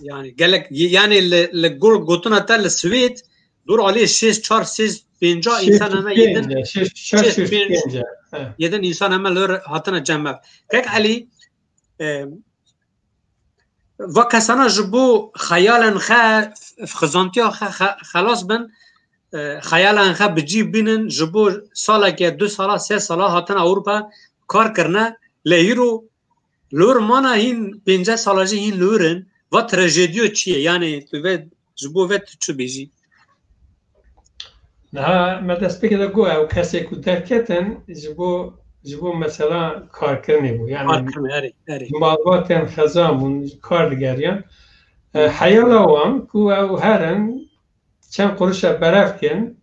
Yani gelek, yani li, li gul gotina te li Swêd, dûr alî şêst çar, şêst pênca însan heme yedin, şêst çar, şêst pênc, şêst pênc, he. Yedin însan heme li hatine cem me. Kek Elî, e, va kesana ji bo xeyalên xe, xizantiya xe, xe, xelas bin, e, xeyalên xe bi cî bînin, ji bo saleke, du sala, sê sala hatin Ewropa kar kirine, lê îro li wir mana hîn pênceh sala jî hîn li wir in, va trajediyo çi ye? Yani tu vê, ji bo vê tu çi bêjî? Niha me destpêkê de got, ew kesê ku derketin ji bo, ji bo mesela karkirinê bû. Yani Karkirin, erê, erê. Malbatên xezan bûn, kar digeriyan. E, Hı. Heyala wan ku ew herin, çend quruşa berevkin,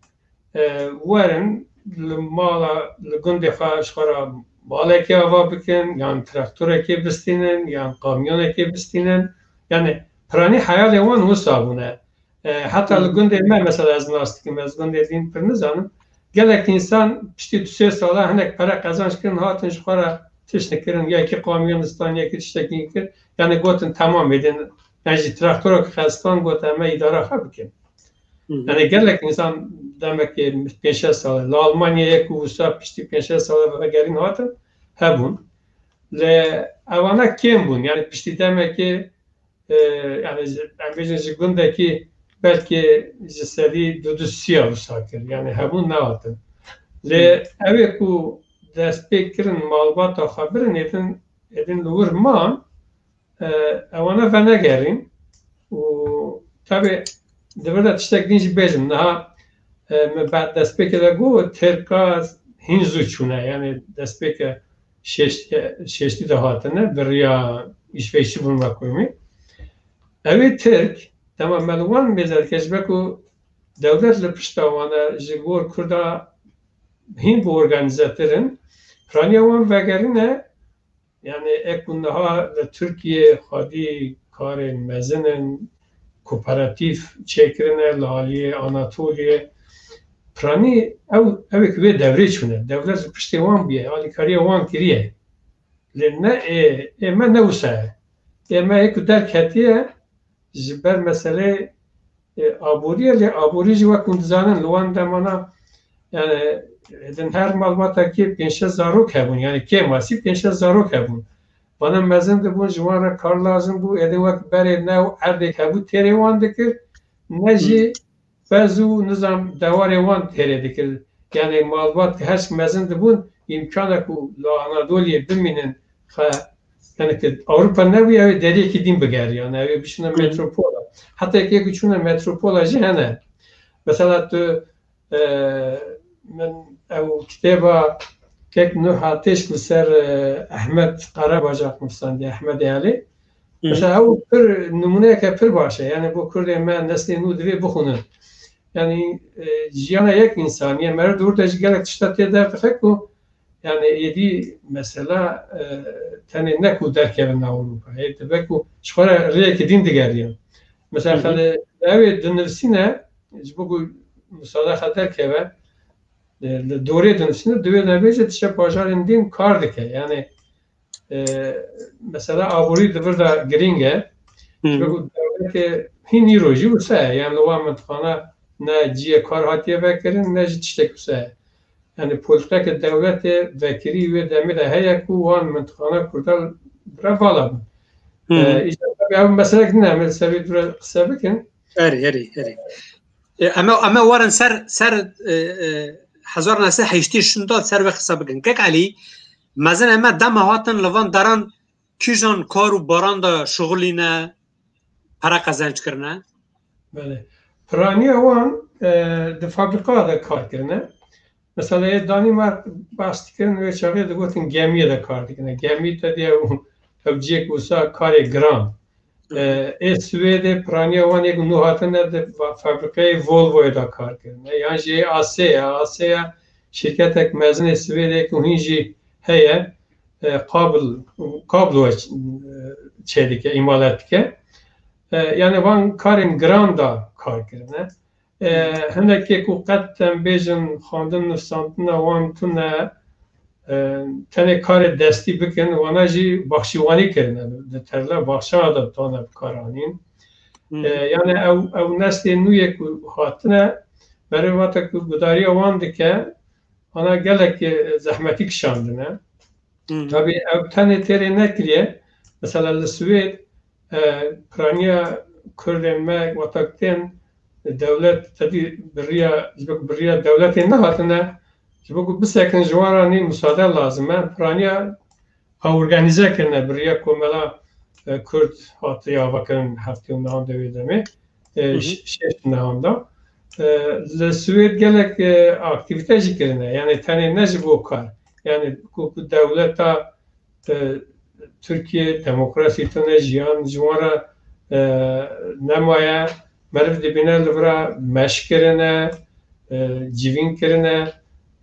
e, werin li mala, li gundê xwe ji xwe re malekê ava bikin, yan traktorekê bistînin, yan kamyonekê bistînin. Yani piranî heyalê wan wisa bûne. E, heta li gundê me mesela ez nas dikim, ez gundê din pir nizanim. Gelek însan piştî du sê sala hinek pere qezanc kirin, hatin ji xwe re tişt kirin, yekî kamyonistan, yekî tiştekî kir. Yani gotin, "Temam, êdin." Yani jî traktorek xestan, got, "Em ê îdara xwe bikin." Hı hı. Yani gelek însan demekê pênc şeş sala, li Almanyayê ku wisa piştî pênc şeş sala vegerîn hatin, hebûn. Lê evana kêm bûn. Yani piştî demekê e, yani ji, em bêjin ji gundekî belkî ji sedî du du sîya wisa kir. Yani hebûn nehatin. Lê Hmm. ew ê ku dest pê kirin malbata xwe birin, êdin, êdin li wir man, e, ewana venegerîn. Û tabi di vir de tiştek din jî bêjim. Niha, e, me be-, destpêkê de got, Tirka hîn zû çûne. Yani destpêke şêşt-, şêştî de hatine, bi riya îşveçî bûn me kurmî. Ew ê Tirk, dema me li wan mêze dike, ji ber ku dewlet li pişta wan e, ji gor Kurda hîn bi organîzetir in, piraniya wan vegerîne, yani ek ku niha li Tirkiye xwedî karên mezin in, kooperatîf çêkirine li aliyê Anatoliyê. Piranî ew, ew ê ku vê devrê çûne. Dewlet ji piştê wan bûye, alîkariya wan kiriye. Lê ne ê, ê me ne wisa ye. Ê me ê ku derketiye ji ber meselê, e, aboriyê, lê aborî jî wek hûn dizanin li wan demana, yani, din her malbatekê pênc şeş zarok hebûn, yani kêmasî pênc şeş zarok hebûn. Vana mezin dibûn, ji wan re kar lazim bû, êdin wek berê ne erdek hebû têrê wan dikir, ne jî Hmm. bez û nizam dewarê wan têrê dikir. Yani malbat ki her çi mezin dibûn, îmkanek û li Anadoliyê bimînin, xwe, yani ki Ewropa nebûye, ew ê deriyekî din bigeriyan, ew ê biçûne Hı. metropola. Heta yekê ku çûne metropola jî hene. Mesela tu, e, min ew kitêba kek Nuh Ateş li ser, e, Ehmed Karabacak nivîsandiye, Ehmed Elî. Hı. Mesela ew pir nimûneyeke pir baş e. Yani bo kurdê me neslê nû divê bixwînin. Yani, e, jiyana yek însaniye, meriv di wir de jî gelek tişta tê derdixe ku, yani êdî mesela, e, tenê ne ku derkevin nav Ewropa. Ê dibe ku ji xwe re rêyekî din digeriyan. Mesela Hı hı. xelê ew ê dinivîsîne, ji bo ku musada xwe derkeve, e, li dorê dinivîsîne, divê nebêje diçe bajarên din kar dike. Yani, e, mesela aborî di vir de girîng e. Hı. Ji ber ku dewletê hîn îro jî wisa ye. Yani li wan mintiqana ne cihê kar hatiye vekirin, ne jî tiştek wisa ye. Yani polîtîkeke dewletê vekirî wê demê de heye ku wan mintiqana Kurdan bira vala bin. Hı. E, îcar tabii ev meselek din em ê li ser wê dûre qise bikin. Erê, erê, erê. E, em ê, em ê werin ser, ser, e, e, hezar neh sed heştê şûnda ser vê qisa bikin. Kek Elî, mezin em ê dema hatin li van deran kîjan kar û baran de şixulîne, pere qezenc kirine? Belê. Piraniya wan, e, di fabrîka de kar kirine. Mesela ê Danîmark behs dikirin, wê çaxê digotin gemiyê de kar dikine. Gemî te diye ew cihek wisa karê giran. E, ê Swêdê piraniya wan yek nû hatine di fa-, fabrîkeyê Volvoyê de kar kirine. Yan jî ê Aseya, Aseya şîrketek mezin ê Swêdê ku hîn jî heye, e, kabl-, kablo, e, çêdike, îmalat dike. E, yani van karên giran da kar kirine. E, hinekê ku qet em bêjin xwendin nivîsandina wan tune, e, tenê karê destî bikin, wana jî baxçîwanî kirine. Di terle baxçana de dane bi kar anîn. Hı. E, yani ew, ew neslê nû yê ku hatine, berê vate ku gudariya wan dike, ana gelek, e, zehmetî kişandine. Hı. Tabii ew tenê têrê nekiriye. Mesela li Swêd, e, piraniya Kurdên me wata tên dewlet tedî bi riya, ji bo ku bi riya dewletê nehatine, ji bo ku bisekin ji wan re nî musade lazim e. Piraniya ha organîze kirine bi riya komela, e, Kurd hatiye avakirin heftê û nehan de wê demê. E, Hı hı. ş-, şeş nehan de. E, li Swêd gelek, e, aktîvîte jî kirine. Yani tenê ne ji bo kar. Yani ku, ku dewleta, e, Tirkiye demokrasî tune, jiyan ji wan re, e, nemaye. Meriv dibîne li vira meş kirine, e, civîn kirine.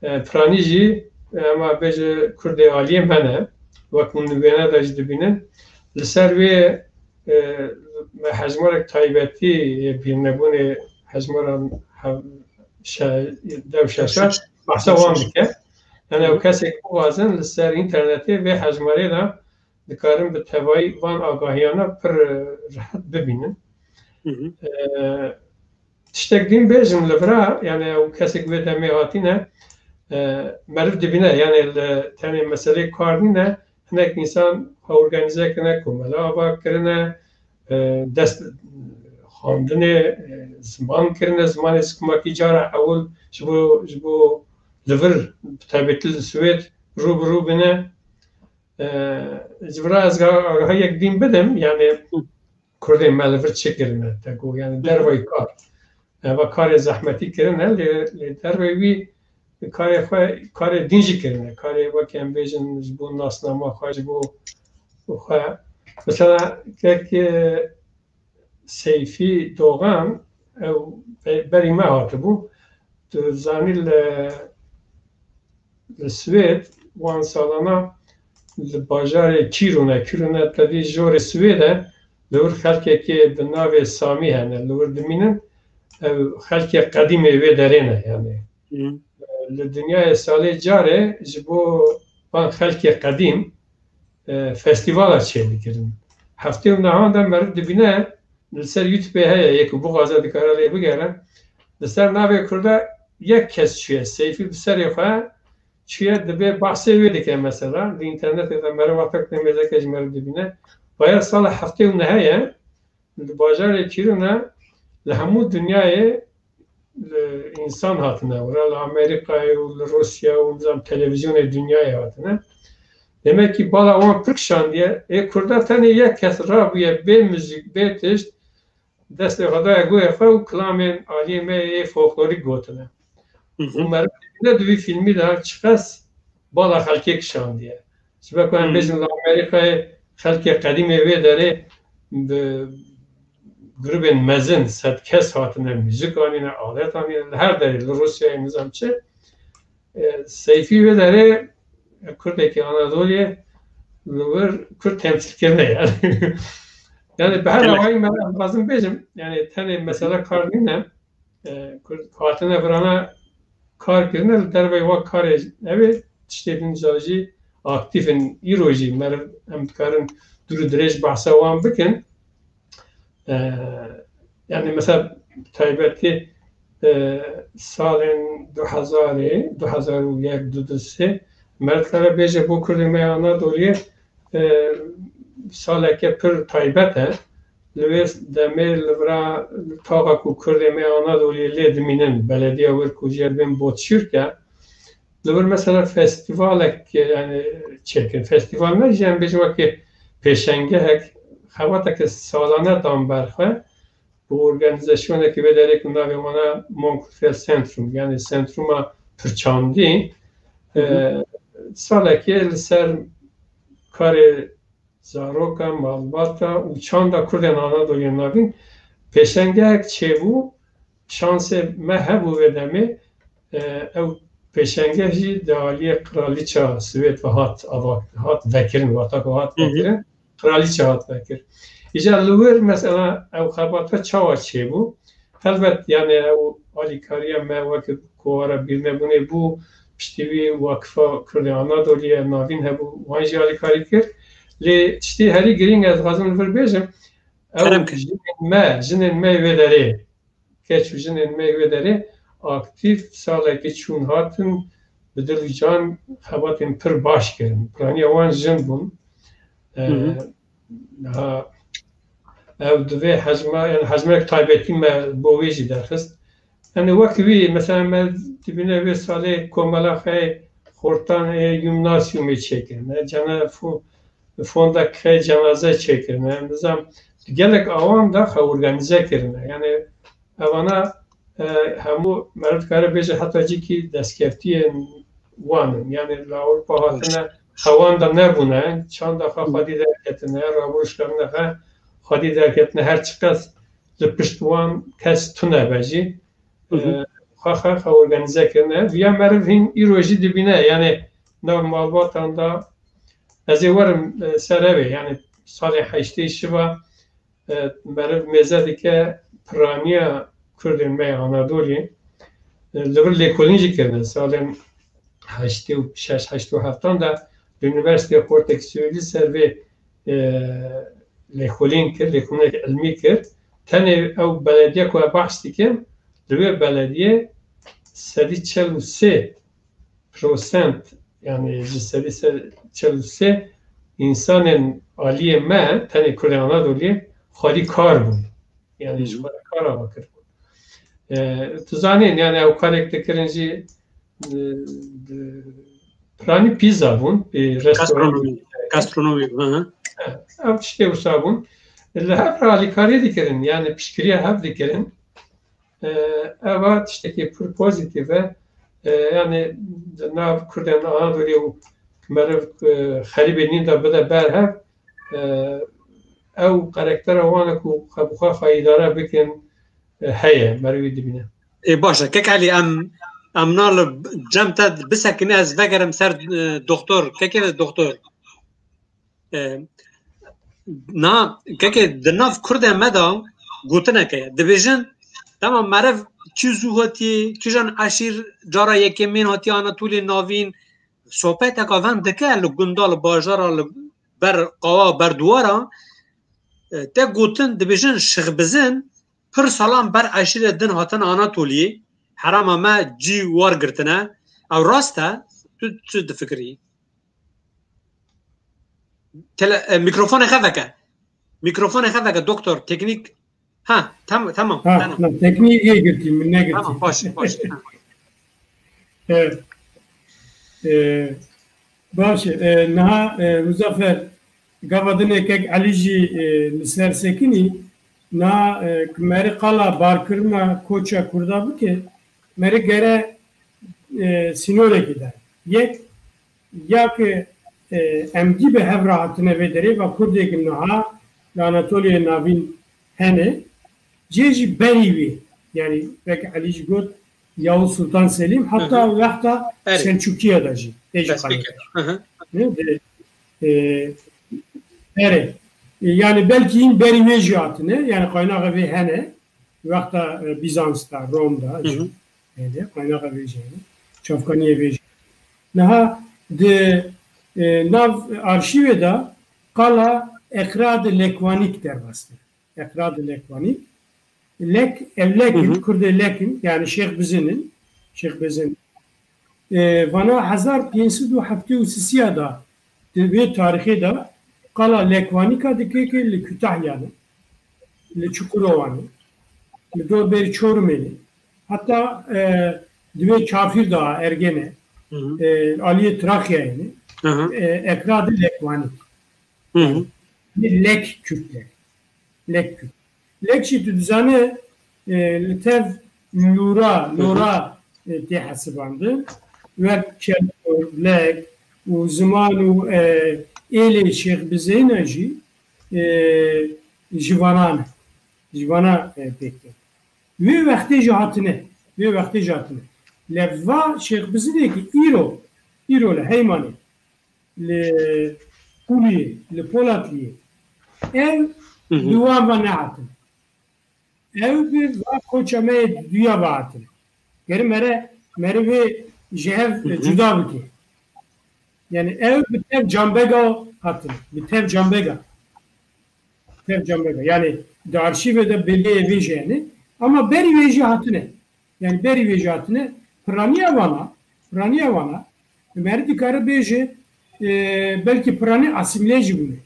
E, piranî jî, e, ema bêje Kurdê aliyê me ne. Wek hûn di wêne de jî dibînin. Li ser wê, e, me hejmarek taybetî yê bîrnebûnê hejmaran hev-, şe-, dev şeşa behsa wan dike. Yani ew kesek bixwazin li ser înternetê vê hejmarê de dikarin bi tevayî van agahiyana pir, e, rehet bibînin. Hı hı. E, tiştek din bêjim li vira, yani ew kesek vê demê hatine, e, meriv dibîne, yani li tenê meselê kar nîne, hinek însan xwe organîze kirine, komela ava kirine, e, dest xwendinê, e, ziman kirine, zimanê sikimakî cara ewil ji bo, ji bo li vir, bi taybetî li Swêd rû bi rû bine. E, ji vira ez agahiyek din bidim, yani Kurdên me li vir çi kirine, te got, yani dervayî kar. Eva karê zehmetî kirine, lê, lê derveyî wî karê xwe, karê din jî kirine. Karê weke em bêjin ji bo nasnama xwe, ji bo xwe. Mesela kek, e, Seyfî Doğan, ew be-, berî me hatibû. Tu zanî li, li Swêd wan salana li bajarê Kirûne, Kirûne tevî jorê Swêd e, li wir xelkekê bi navê Samî hene, li wir dimînin, ew xelkê qedîmê wê derê ne, yani. Hı. Li dinyayê salê carê ji bo van xelkê qedîm, e, festîvala çêdikirin. Heftê û nehan de meriv dibîne, li ser YouTube heye, yê ku bixwaze dikare lê bigere. Li ser navê Kurda yek kes çûye, Seyfî bi serê xwe çûye, dibê behsê wê dike mesela. Li înternetê de meriv wextek demê zeke ji meriv dibîne. Baya sala heftê û nehê ye, li bajarê Kirûne li hemû dinyayê li însan hatine, wira li Amerîkayê û li Rûsya û nizam televîzyonê dinyayê hatine. Demek ki bala wan pir kişandiye. Ê Kurda tenê yek kes rabûye bê muzîk, bê tişt, destê xwe daye guhê xwe û kilamên aliyê me yê folklorîk gotine. Hı hı. Û meriv dibîne di vî fîlmî de çiqas bala xelkê kişandiye. Ji ber ku em Hmm. bêjin li Amerîkayê xelkê qedîmê wê derê bi grûbên mezin, sed kes hatine, muzîk anîne, alet anîne, li her derê, li Rûsyayê nizam çi. E, Seyfî wê derê, e, Kurdekî Anadoliyê li wir Kurd temsîl kirine yani. Yani bi her Evet. awayî me em dixwazin bêjim, yani tenê mesela kar nîne, e, Kurd hatine virana kar kirine, li derveyî wa karê ev ê tiştê din ca jî aktîf in. Îro jî meriv em dikarin dûr û dirêj behsa wan bikin. E, yani mesela taybetî, e, salên du hezarê, du hezar û yek, du du sê meriv dikare bêje bo Kurdê me ya Anadoliyê, e, saleke pir taybet e. Li wê demê li vira taxa ku Kurdê me Anadoliyê lê dimînin, belediya wir ku jê dibên Botşîrk e, li vir mesela festîvalek, yani çêkin. Festîval ne jî em bêjin wekî pêşengehek, xebateke salane dan ber xwe. Bi organîzasyonekî vê derê ku navê wana Mon Culturel Centrum, yani Sentruma Pirçandî, Hı hı. e, salekê li ser karê zaroka, malbata û çanda Kurdên Anadoluyê navîn pêşengehek çêbû, şansê me hebû vê demê, e, ew pêşengeh jî di aliyê Qiraliça Swêd ve hat ava-, hat vekirin, wata ku hat Hı hı. vekirin, Qiraliça hat vekir. Îca li wir mesela ew xebata çawa çêbû? Helbet, yani ew alîkariya me weke ku wara bîrnebûnê bû, piştî wî Wakifa Kurdê Anadoliyê navîn hebû, wan jî alîkarî kir. Lê tiştê herî girîng ez dixwazim li vir bêjim, ew Kerem kir. jinên me, jinên me wê derê, keç û jinên me wê derê aktîf salekî çûn hatin, bi dil û can xebatên pir baş kirin. Piraniya wan jin bûn. E, Hı hı. ha, ev divê hejma, yani hejmek taybetî me bo wê jî derxist. Yani wek wî, mesela me dibîne vê salê komela xwe xortan ê gimnasyumê çêkirine, cena fo-, fonda xwe cenaze çêkirine. Nizam gelek awan da xwe organîze kirine. Yani evana, e, hemû meriv dikare bêje heta cîkî destkeftiyên wan in. Yani li Ewropa hatine, xewan da nebûne, çanda xwe Hı. xwedî derketine, raborişkarine xwe xwedî derketine, her çiqas li pişt wan kes tune be jî, Hı hı. e, xwe, xwe, xwe organîze kirine. Viya meriv hîn îro jî dibîne, yani nav malbatan da ez ê werim, e, ser ev ê, yani salê heştê şiva e, meriv mêze dike piraniya Kurdên me ya Anadolî. E, li vir lêkolîn jî kirine. Salên heştê û şeş heştê û heftan de li Unîversîteya Portekî Swêdî ser vê, e, lêkolîn kir, lêkolînek ilmî kir. Tenê ew belediye ku ez behs dikim, li wê belediyê sedî çel û sê prosent, yani ji sedî çel û sê însanên aliyê me, tenê Kurdên Anadoliyê, xwedî kar bûn. Yani ji xwedî kar ava kiribûn. E, tu zanîn, yani ew karek dikirin jî, e, piranî pîza bûn, bi restoran. Gastronomi. Gastronomi, hı hı. Ev tiştê wisa bûn. Li hev re alîkariyê dikirin, yani piştgiriya hev dikirin. E, eva tiştekî pir pozîtîf e. E, yani di nav Kurdên Anadolî û meriv, e, xerîbê nîn de bide ber hev, e, ew karaktera wan e ku xwe bi xwe xwe îdare bikin, e, heye, merivî dibîne. Ê, baş e. Kek Elî, em, em na li cem te bisekine, ez vegerim ser, e, doktor. Kekê doktor. E, na, kekê di nav Kurdê me de gotinek heye. Dibêjin, dema meriv kî zû hatiye, kîjan eşîr cara yekemîn hatiye Anatoliyê Navîn, sohbeteka van dike li gunda, li bajara, li ber qawa, ber duwara, e, te gotin, dibêjin Şêx Bizin pir salan ber eşîrê din hatin Anatoliyê, herêma me cî war girtine. Ew rast e? Tu çi difikirî? Tele-, e, mîkrofonê xwe veke. Mîkrofonê xwe veke, doktor, teknîk. Ha, tam-, tamam, Ha, tamam. na, teknîk yê girtî, min negirtî. Tamam, baş, baş. Ha. Evet. E, baş, e, niha, e, Muzaffer, gava dinê kek Elî jî, e, li ser sekinî, niha, e, ku merî qala barkirina koça Kurda bike, merî gere, e, sînorekî de. Yek, ya ku, e, em dî bi hev re hatine vê derê, va Kurdê ku niha li Anatoliyê Navîn hene, cê jî berî wê, yani wek Elî jî got, Yavuz Sultan Selîm, heta Hı hı. wexta Erê. Selçukiye de jî tê jî Destpêkê. qanî. Hı hı. Ne? De, e, erê. E, yani belkî hîn berî wê jî hatine, yani qaynaxa vê hene, wexta, e, Bizans de, Rom de Hı jî hı. hene, qaynaxa vê jî hene, çavkaniyê vê jî. Niha di, e, nav arşîvê de qala Ekrad Lekwanîk derbas kir. Ekrad Lekwanîk. Lek, ev Lek in, Hı hı. Kurdê Lek in, yani Şêx Bizin in, Şêx Bizin. E, vana hezar pênc sed û heftê û sisiya da, di vê tarîxê de, qala Lekwanîka dike ke li Kütahya ne, li Çukurova ne, li dor berî Çorumê ne. Heta, e, di vê Kafîr Dağa, Ergene, Hı hı. e, aliyê Trakyayê ne, Hı hı. e, Ekrad Lekwanîk. Hı hı. Lek Kürt, Lek. Lek Kürt. Lek jî tu dizane, e, li tev lûra, Hı hı. lora, e, tê hesibandin. Wek kelor, lek û ziman û, e, êlê Şêx Bizeyna jî, e, ji vanan e. Ji vana, e, pêk tê. Wê wextê jî hatine. Wê wextê jî hatine. Lê va Şêx Bizinê ki îro, îro li Heymanê, li Quliyê, li Polatiyê. Ev Hı hı. li wan ve nehatin. Ew bi va koça me yê duya ve hatin. Geri mere, mere vê ji hev Hı hı. cuda bike. Yani ew bi tev Canbega hatin. Bi tev Canbega. Tev Canbega. Yani di arşîvê de belgeyê vê jî hene. Ama berî wê jî hatine. Yani berî wê jî hatine. Piraniya vana, piraniya vana, merî dikare bêje, e, belkî piranî asîmîle jî bûne.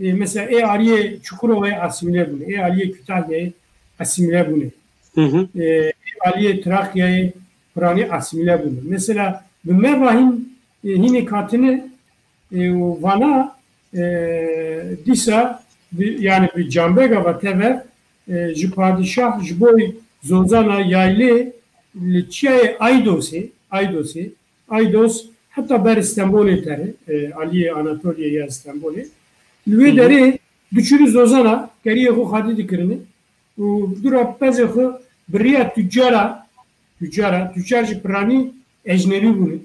E, mesela ê aliyê Çukurovayê asîmîle bûne, ê aliyê Kütahyayê asîmîle bûne. Hı hı. E, ê aliyê Trakyayê piranî asîmîle bûne. Mesela bi me va hîn, e, hînê katine, e, û vana, e, dîsa bi, yani bi Canbega ve tev e, ji padîşah ji bo zozana yaylê li çiyayê Aydosê, Aydosê, Aydos heta ber Stenbolê tere, e, aliyê Anatoliyê ya Stenbolê. Li wê Hı hı. derê diçûnî zozana, keriyê xwe xwedî dikirinê û dûra pezê xwe bi riya tucara, tucara, tucar jî piranî ecnebî bûne.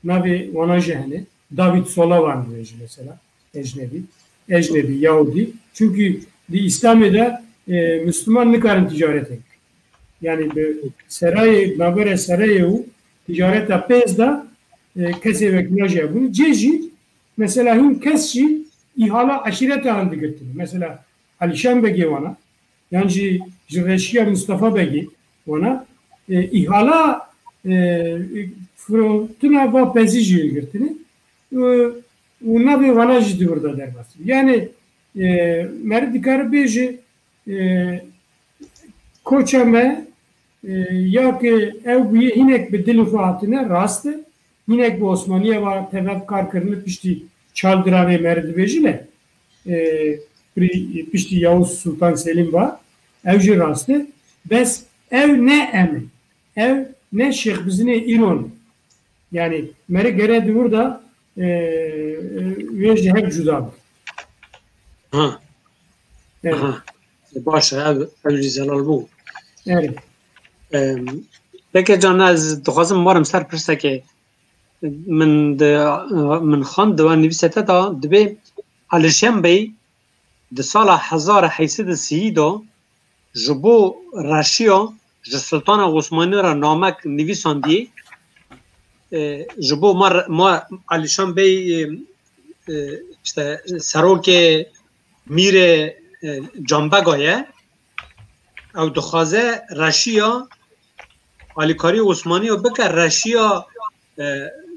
Navê wana jî hene. David Solavan dibêje mesela. Ecnebî. Ecnebî, Yahudî. Çunkî Di Îslamê de e, Müslüman nikarin ticaretê bikin. Yani bi serayê, navbera serayê û ticareta pêz de e, kesê wekî naje hebûn. Cê jî mesela hîn kes jî îhala eşîreta han digirtin. Mesela Alîşan Begê wana, yan jî ji reşiya Mustafa Begê wana, e, îhala e, firotina va pezî jî girtine. E, û navê wana jî di wir de derbas. Yani e, meriv dikare bêje e, koça me e, ya ki ew bûye hinek bi dilê xwe hatine, rast e. Hinek bi Osmaniye ve tevev kar kirine piştî çal diranê meriv dibêjine. E, pri- piştî Yavuz Sultan Selim ve ew jî rast e. Bes ew ne em in. Ew ne Şêx Bizinê îro ne. Yani meriv gere di wir de e, e, wê ji hev cuda bike. Ha. Evet. Aha. Baş e, ev, ev jî zelal bû. Evet. Em, peki Can, ez dixwazim warim ser pirsekê. Min di, min xwend di wan nivîsete de dibê Alişan Bey di sala hezar heyşsed û sî de ji bo reşiya ji Sultana Osmanî re namek nivîsandiyê. E, ji bo ma, ma Alîşan Bey, e, e, işte serokê mîrê, e, Canbega ye. Ew dixwaze reşiya alîkarî Osmanî bike, reşiya, e,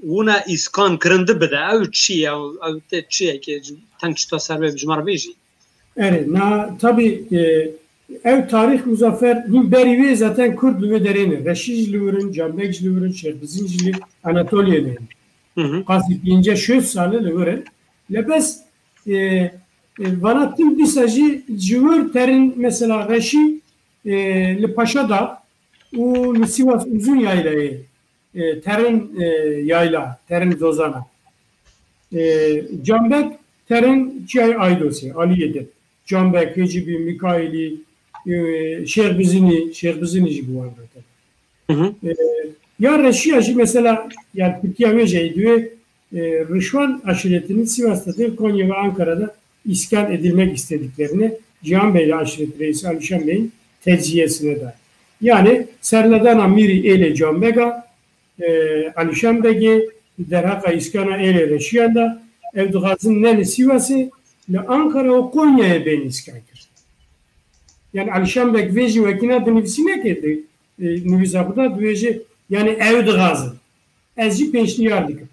wina îskan kirin di bide. Ew çi ye? Ew, ew te çi ye ki teng çita ser be ji me re bêjî? Erê, na, tabî, e, ew tarîx Muzaffer, hîn berî wê zaten Kurd li wê derê ne. Reşî jî li wir in, Canbeg jî li wir in, Şêxbizîn jî li Anatoliyê ne. Hı hı. Qasî pêncî şeş sal e li wir in. Lebes, e, e, vana tim dîsa jî ji wir terin mesela Reşî, e, li Paşadağ û li Sivas Uzun Yaylayê e, terin, e, yayla, terin zozana. E, Canbek terin çiyayê Aydosê, aliyê din. Canbek, Hêcibî, Mikaîlî, e, Şêxbizinî, Şêxbizinî jî bi wan re terin. Hı hı. E, ya Reşiya jî mesela, yani Tirkiye wê jî divê e, Rişwan aşiretinin Sivas'ta değil, Konya ve Ankara'da iskan edilmek istediklerini Cihan Bey ile aşiret reisi Alişan Bey'in tecziyesine dair. Yani serledana mîrî êlê Canbega, e, Alişan Begê, derheqa îskana êlê Reşiyan de, ew dixwazin ne li Sivasê, li Ankara û Konyayê bên îskan kir. Yani Alişan Beg vê jî wekî na dinivîsînekê di, e, nivîsa xwe de dibêje, yani ew dixwazin. Ez jî pêşniyar dikim.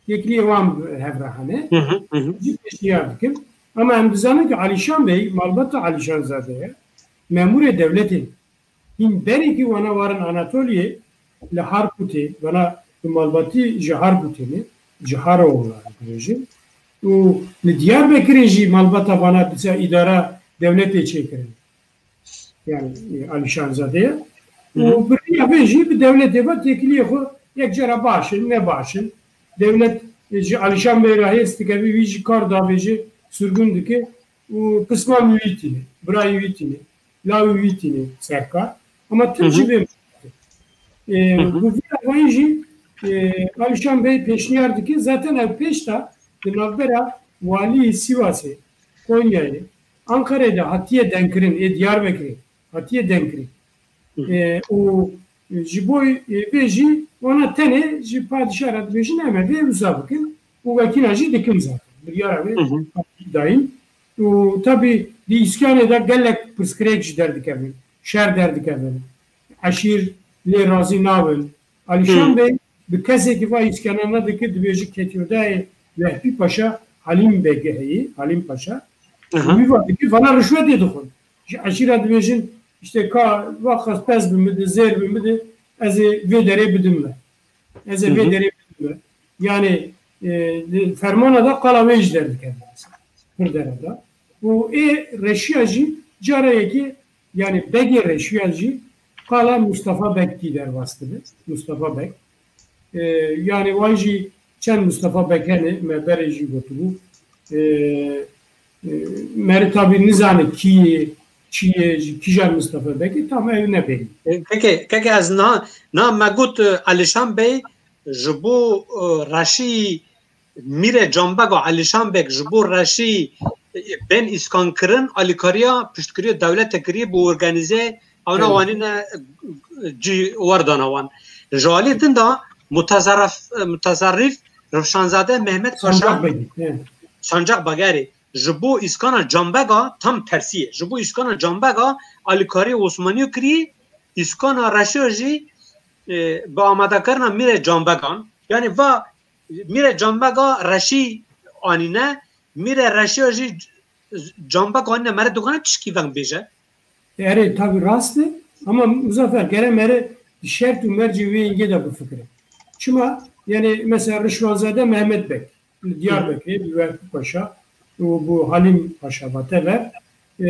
Têkiliyê wan bi hev re hene. Hı hı, hı hı. Jî pêşniyar dikim. Ama em dizanin ki Alîşan Bey, malbata Alîşanzade ye. Memûrê dewletê. Hîn berê ki wana warin Anatoliyê, li Harputê, wana bi malbatî ji Harputê ne, ji Haraoğlu dibêjin. Û li Diyarbekirê jî malbata vana disa îdara dewletê çêkirin. Yani, e, Alîşanzade ye. Hı hı. Û bi riya vê jî bi dewletê ve têkiliyê xwe yek cara baş in, ne baş in. Dewlet, e, ji Alîşan Bey re hêz dike, wî jî kar davêje, sirgûn dike û pismamî wî tîne, birayê wî tîne, lawê wî tîne serkar. Ama tim Hı hı. jî vê E, Hı hı. Bi vî awayî jî, e, Alîşan Bey pêşniyar dike. Zaten ev pêş de di navbera walî Sivasê, Konyayê, Ankarayê de hatiye denkirin, ê Diyarbekirê hatiye denkirin. Hı hı. E, û ji bo, e, vê jî wana tenê ji padîşah re dibêjin, em ê vê wisa bikin û wekîna jî dikin zaten. Biryara vê Hı hı. dayîn. Û tabî di îskanê de gelek pirsgirêk jî derdikevin, şer derdikevin. Eşîr lê razî nabin. Alîşan Hı. Bey bi kesekî va îskana nedike, dibêje ketiyodayê Vehbî Paşa, Halîm Beg heye, Halîm Paşa. Aha. Wî va dike, vana rişwetê dixwin. Ji eşîra dibêjin, işte ka va xas pez bi min de, zêr bi min de, ez ê vê derê bidim me. Ez ê Hı vê hı. derê bidim me. Yani, e, di fermana da qala wê jî derdikeve. Pir dere da. Û ê Reşiya jî cara yekê, yani Begê Reşiya jî qala Mustafa Beg tî derbas dibe. Mustafa Beg. E, yani wan jî çend Mustafa Beg hene, me berê jî gotibû. E, e, meri tabî nizane kî yê, çi yê, ji kîjan Mustafa Begê, tam ew nebêrî. E, keke, keke ez na, na me got, e, Alişan Bey ji bo, e, Reşî Mîrê Canbeg û Alîşan Beg ji bo Reşî bên îskankirin alîkariya piştgiriya dewlete kiriye bi organîze, ewna Evet. wanîne cî werdana wan. Ji alî din de mutezerrif, mutezerrif Rifşanzade Mehmet Paşa Sancak Begî, evet. Sancak Begerê ji bo îskana Canbega tam tersî ye. Ji bo îskana Canbega alîkariyê Osmaniya kirî, îskana Reşiya jî, e, bi amadekirina Mîrê Canbegan. Yani va Mîrê Canbega Reşî anîne, Mîrê Reşiya jî Canbega anîne, mere dikane tişkî veng bêje. Erê, tabi rast e. Ama Muzaffer, gere mere di şert û mercê wê yengê de bifikire. Çima? Yani mesela Rişwanzade Mehmet Beg, li Diyarbekirê bi Wehbî Paşa û bi Halîm Paşa, whatever, e,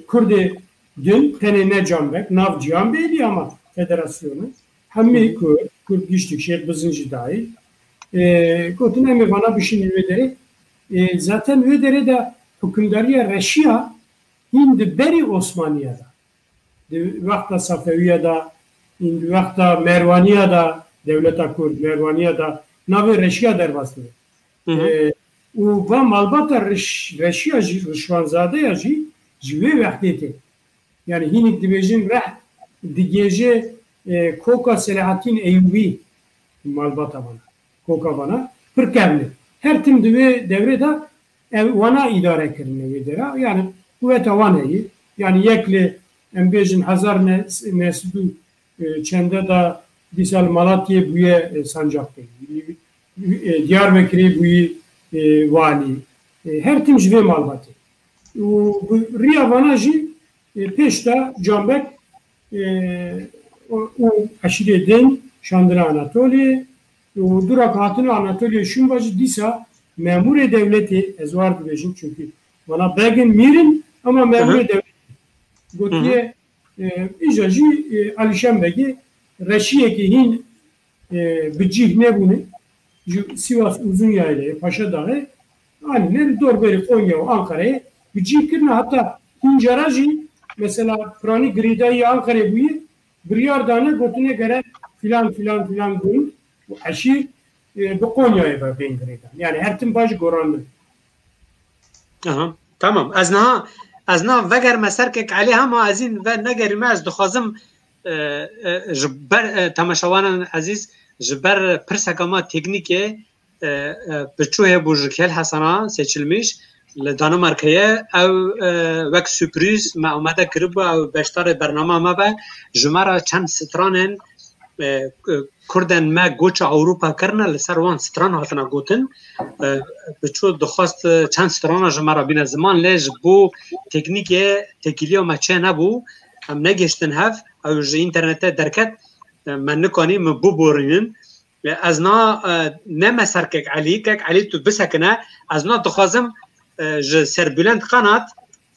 Kurdê din tenê ne Canbeg, nav ciyan bêlî ama federasyonu. Hemî Kurd, Kurd giştik, Şêx Bizin jî dahîl. E, gotin em ê vana bişînin wê derê. E, zaten wê derê de hukimdariya Reşiya hîn di berî Osmaniya de. Di wexta Safewiya de, hîn di wexta Merwaniya de, dewleta Kurd, Merwaniya de navê Reşiya derbas dibe. Hı hı. E, û va malbata Riş-, Reşiya jî, Rişwanzadeya jî, ji wê wextê tê. Yani hînik dibêjin reh digêje, e, koka Selahattîn Eyûbî malbata vana. Koka vana pir kevn e. Her tim di wê devrê de ev wana îdare kirine wê dera. Yani quweta wan heye. Yani yek li em bêjin hezar ne-, neh sed û, e, çende de dîsa li Malatiyê bûye, e, sancaqbeyî. E, Diyarbekirê bûyî, e, walî. E, her tim ji vê malbatê. Û bi riya vana jî, e, pêş de Canbek, e, û, û eşîrê din şandine Anatoliyê û dûra ku hatine Anatoliyê şûn ve jî dîsa memûrê dewletê, ez war dibêjim, çunkî vana begin mîrin, ama memûrê Hı hı. dewletê. Gotiye, Hı hı. e, îja jî, e, Alîşen Begê reşiyekî hîn e, bi cîh nebûne. Ji Sivas Uzunyaylê, Paşadaxê, anîne li dorberî Konya û Ankarayê bi cîh kirine. Heta hîn cara jî mesela piranî girêdayî Ankarayê bûye, biryar dane, gotine gere filan, filan, filan gund û eşîr, e, bi Konyayê ve bên girêdan. Yani her tim baş goranine. Aha, tamam. Ez niha, ez niha vegerime ser kek Elî, hema ez hîn ve negerîme, ez dixwazim, e, e, ji ber, e, temaşevanên ezîz, ji ber pirseka me teknîkê, e, e, piçû hebû ji Kel Hesana seçilmiş li Danimarkayê, ew, e, wek sürprîz me amade kiribû, ew beşdarê bernama me be, ji me re çend stranên, e, e, Kurdên me goça Ewropa kirine, li ser wan stran hatine gotin. E, piçû dixwest, e, çend strana ji me re bîne ziman, lê ji bo teknîkê têkiliya me çê nebû. Em negihiştin hev, ew ji înternetê derket, e, me nikanî min biborînin. E, ez na, e, neme ser kek Elî, kek Elî tu bisekine, ez na dixwazim, e, ji Serbulend Kanat,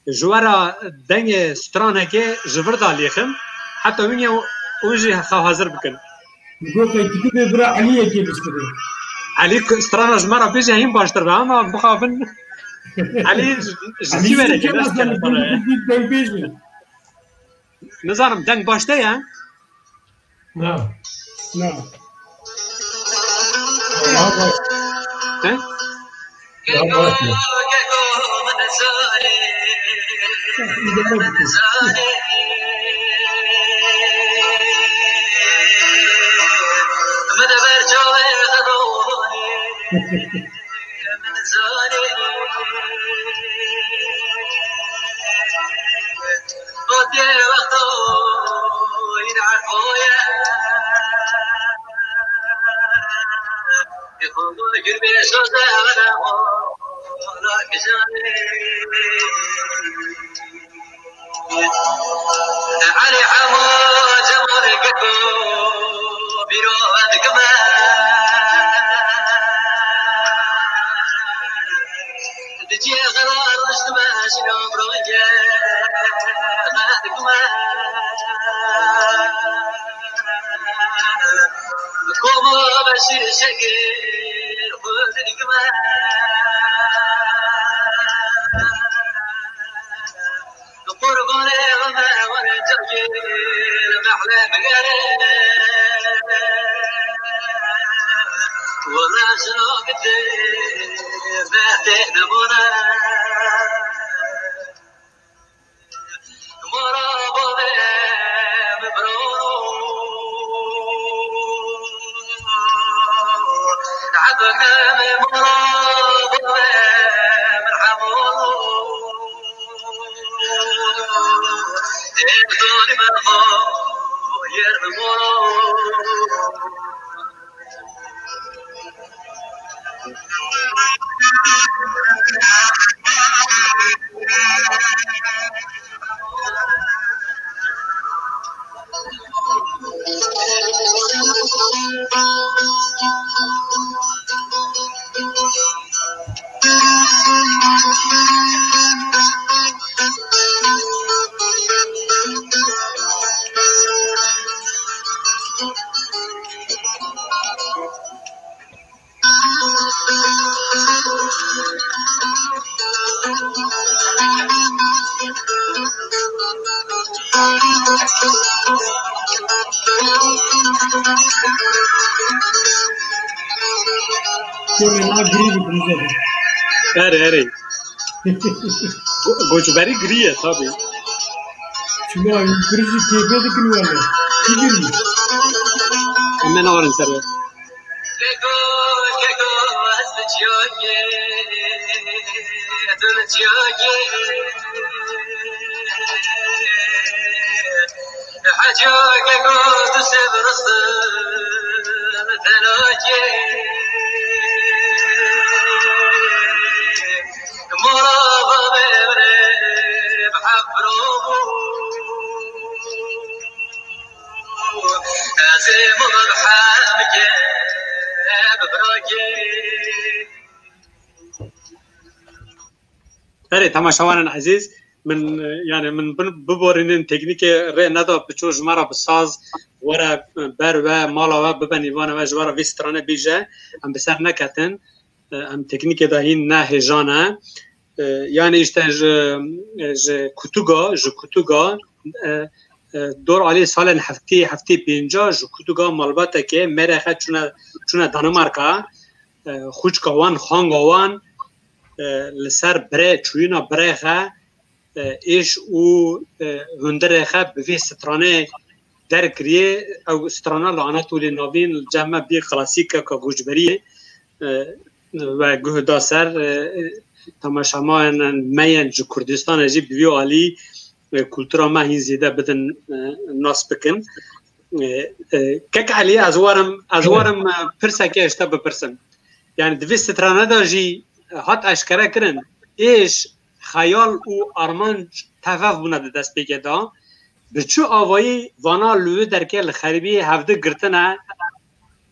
ji we re dengê stranekê ji vir de lêxim, heta hûn ê hûn jî xwe hazir bikin. Go qey tu bê bira Eliyekê biskirê. Elî ku strana ji me re bêje hîn baştir be, ama bixabin Elî ji, ji Elî sî were jî ke kes nasıl kere bir bana. Bir, bir, bir, bir, bir. Nizanim, deng baş te ye? Na. Na. He? Kêmê na girî bi, Firuzê. Erê, erê. Go-, goçberî girî ye, tabî. Çima, Firuzî kêfê dikin wele. Çi girî? Em ê nawerin ser we. Erê, temaşevanên ezîz, min, e, yani min bin-, biborînin, teknîkê rê neda piço ji me re bi saz were, e, ber we, mala we, bibe nîvana we, ji we re vî stranê bîje, em bi ser neketin. E, em teknîkê de hîn ne hêjan e. E, yani işte ji, e, ji kutuga, ji kutuga, e, e, dor alî salên heftê, heftê pênca ji kutuga malbateke Mêrêxe çûne, çûne Danimarka. E, xwişka wan, xanga wan, e, li ser birê, çûyîna birêxe, e, êş û, e, hundirêxe bi vê stranê derkiriye. Ew strana li Anatolê Navîn li cem me bî klasîkeka goçberiyê, e, we guh da ser, e, temaşevanên me yên ji Kurdistanê jî bi vî alî, e, kultura me hîn zêde bidin, e, nas bikin. E, e, Kek Elî, ez warim, ez warim, e, pirseke ji te bipirsim. Yani di vê strane de jî hat eşkere kirin, êş, xeyal û armanc tev hev bûne di destpêkê de. Bi çi avayî vana li wê derkê li xerîbiyê hevdi girtine,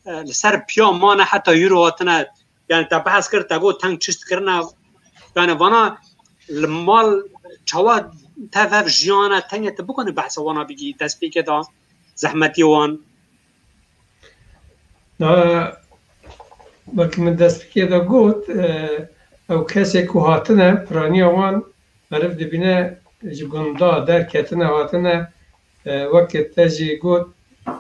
e, li ser piya mane heta hîro hatine, yani te behs kir, te got teng çişt kirine, yani vana li mal çawa tev hev jiyane, tengê tu bikanî behsa wana bikî destpêkê de zehmetiyê wan. Na, wekî min destpêkê de got, e, ew kesê ku hatine, piraniya wan meriv dibîne ji gunda derketine hatine, e, wekî te jî got,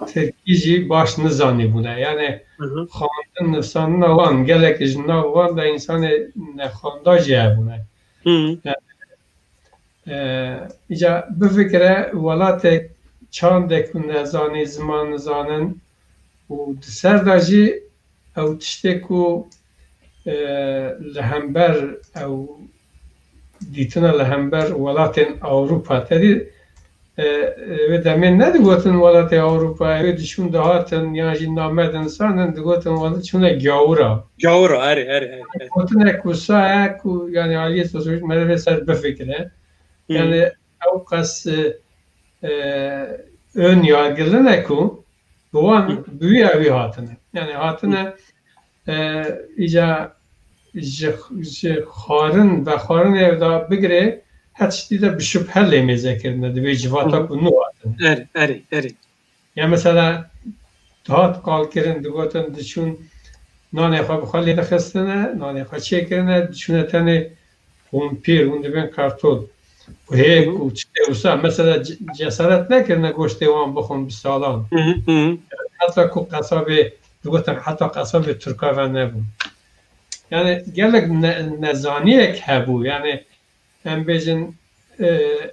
tirkî jî baş nizanîbûne. Yani Hı hı. xwendin, nivîsandina wan, gelek ji nav wan de însanê nexwenda jî hebûne. Hı hı. Yani, e, îca bifikire, welatek çandek nezanî, ziman nizanin û di ser de jî ew tiştê ku, e, li hember ew dîtina li hember welatên Ewropa. Te dî, e, e, wê demê nedigotin welatê Ewropa, wê diçûn dihatin, yan jî name dinsanin, digotin wela çûne gawira. Gawira, erê, erê, erê, erê. Gotine ku saye ku, yani, aliyê sosyolojik merivê ser bifikire. Hı. Yani, ew qas, e, e, ön yargılı ne ku, bi wan, Hı. bi wî ewî hatine. Yani hatine, Hı. e, îca ji, ji xwarin, vexwarinê da bigire, her tiştî de bi şubhe lê mêze kirine, di vê civata Hı. ku nû hatine. Erê, erê, erê. Ya mesela, dihat qal kirin, digotin, diçûn nanê xwe bi xwe lê dixistine, nanê xwe çêkirine, diçûne tenê hûn pîr, hûn dibên kartol. Û hê Hı hı. ku tiştê wisa, mesela, ce-, cesaret nekirine goştê wan bixwin bi salan. Hı hı, hı hı. Heta ku qesabê, digotin, heta qesabê Tirka ve nebû. Yani, gelek ne-, nezaniyek hebû. Yani, em bêjin, e,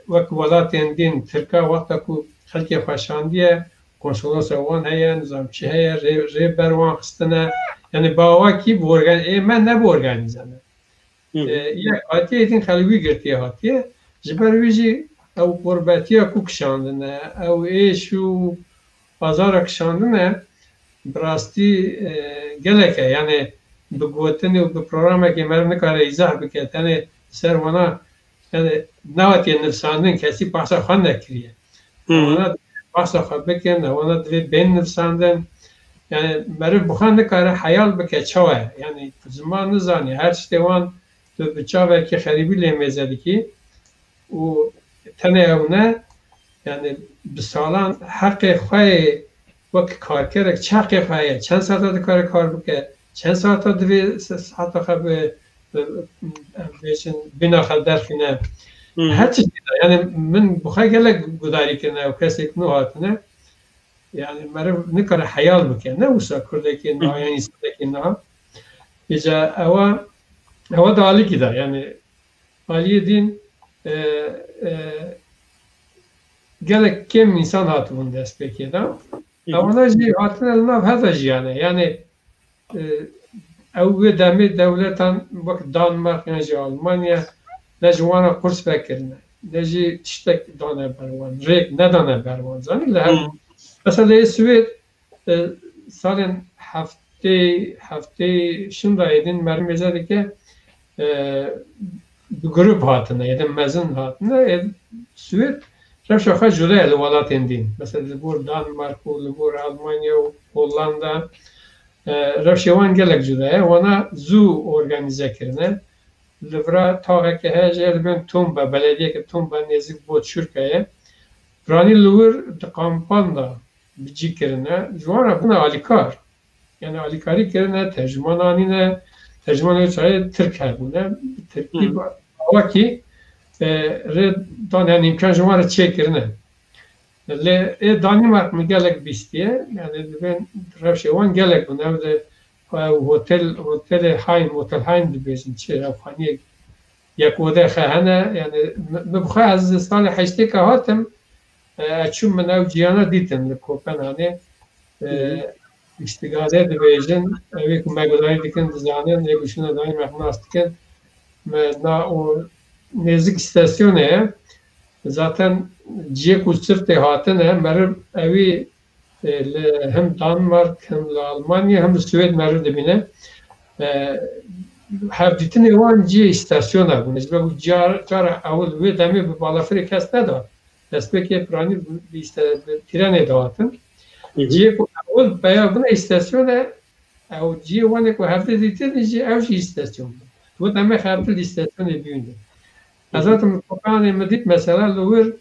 wek welatên din, Tirka wexta ku xelkê xwe şandiye, konsolosê wan heye, nizam çi heye, rê, rê ber wan xistine, Yani bi awakî bi organ-, ê me ne bi organîze ne. Hı hı. E, yek hatiye, êdîn xelwî girtiye hatiye. Ji ber wî jî ew qurbetiya ku kişandine, ew êş û azara kişandine, bi rastî, e, gelek e. Yani bi gotinê û bi programekê meriv nikare îzah bike. Tenê ser wana, yani, nehatiye nivsandin, kesî behsa xwe nekiriye. Hı hı. Wana divê behsa xwe bikin, wana divê bên nivsandin. Yani meriv bi xwe nikare heyal bike çawa ye. Yani ziman nizaniye, her tiştê wan tu bi çavekî xerîbî lê mêze dikî. Û tenê ew ne, yani bi salan heqê xwe yê wek karkerek çi heqê xwe heye, çend saeta dikare kar bike, çend saeta divê se-, saeta xwe bi, bi, em bêjin, bîna xwe derxîne. Hı. Her tiştî de, yani min bi xwe gelek gudarî kirine û kesek nû hatine. Yani meriv nikare heyal bike. Ne wisa kurdekî niha, hı, yan însanekî niha. Îca ewa, ewa da alîkî de, yani aliyê din, e, e, gelek kêm însan hatibûn destpêkê de. Hı hı. Ewana jî hatine li nav hev de jiyane. Yani, e, ew wê demê dewletan wek Danmark yan jî Almanya ne ji wan re qurs vekirine, ne jî tiştek dane ber wan, rêk nedane ber wan. Zanî li hev, hı, mesela yê Swêd, e, salên heftê, heftê şinda êdin meriv mêze dike, e, bi grup hatine, êdin mezin hatine, ê Swêd rewşa xwe cuda ye li welatên din. Mesela li gor Danmark û li gor Almanya û Hollanda, e, rewşê wan gelek cuda ye. Wana zû organîze kirine. Li vira taxeke heye jê li bên Tumba, belediyeke Tumba nêzik Boçurka ye. Piranî li wir di kampan de bi cî kirine. Ji wan re bûne alîkar. Yani alîkarî kirine, tercûman anîne, tercûman ew çaxê Tirk hebûne. Tirkî, hı, awakî, e, rê dan, yani îmkan ji wan re çêkirine. Lê ê Danîmark min gelek bîstiye, yani dibên rewşê wan gelek bûn. Ew de, ew hotel, hotelê Heim, Hotel Heim dibêjin, çi, ew xaniyê yek ode xe hene, yani mi, mi bi xwe ez salê heştê ke hatim, e, ez çûm min ew ciyana dîtin li Kopenhagê. E, Hı hı. Îstigade dibêjin, ew ê ku me gudarî dikin dizanin, ê ku şûna dayî me nas dikin. Me na û nêzik îstasyonê ye. Zaten ciyê ku sirtê hatine, meriv ewî, e, li hem Danmark, hem li Almanya, hem li Swêd meriv dibîne. E, hevdîtinê wan ciyê îstasyona bûne. Ji ber ku cara, cara ewil wê demê bi balafirê kes neda. Destpêkê piranî bi, bi îste-, bi tîrenê dihatin. Hı hı. Ciyê ku ewil peya bûne îstasyone, ew ciyê wanê ku hevdî dîtin jî ew jî îstasyon bû. Wê demê hevdî îstasyonê bîne. Hı hı. Ez hatim li Kopenhagê min dît mesela li wir,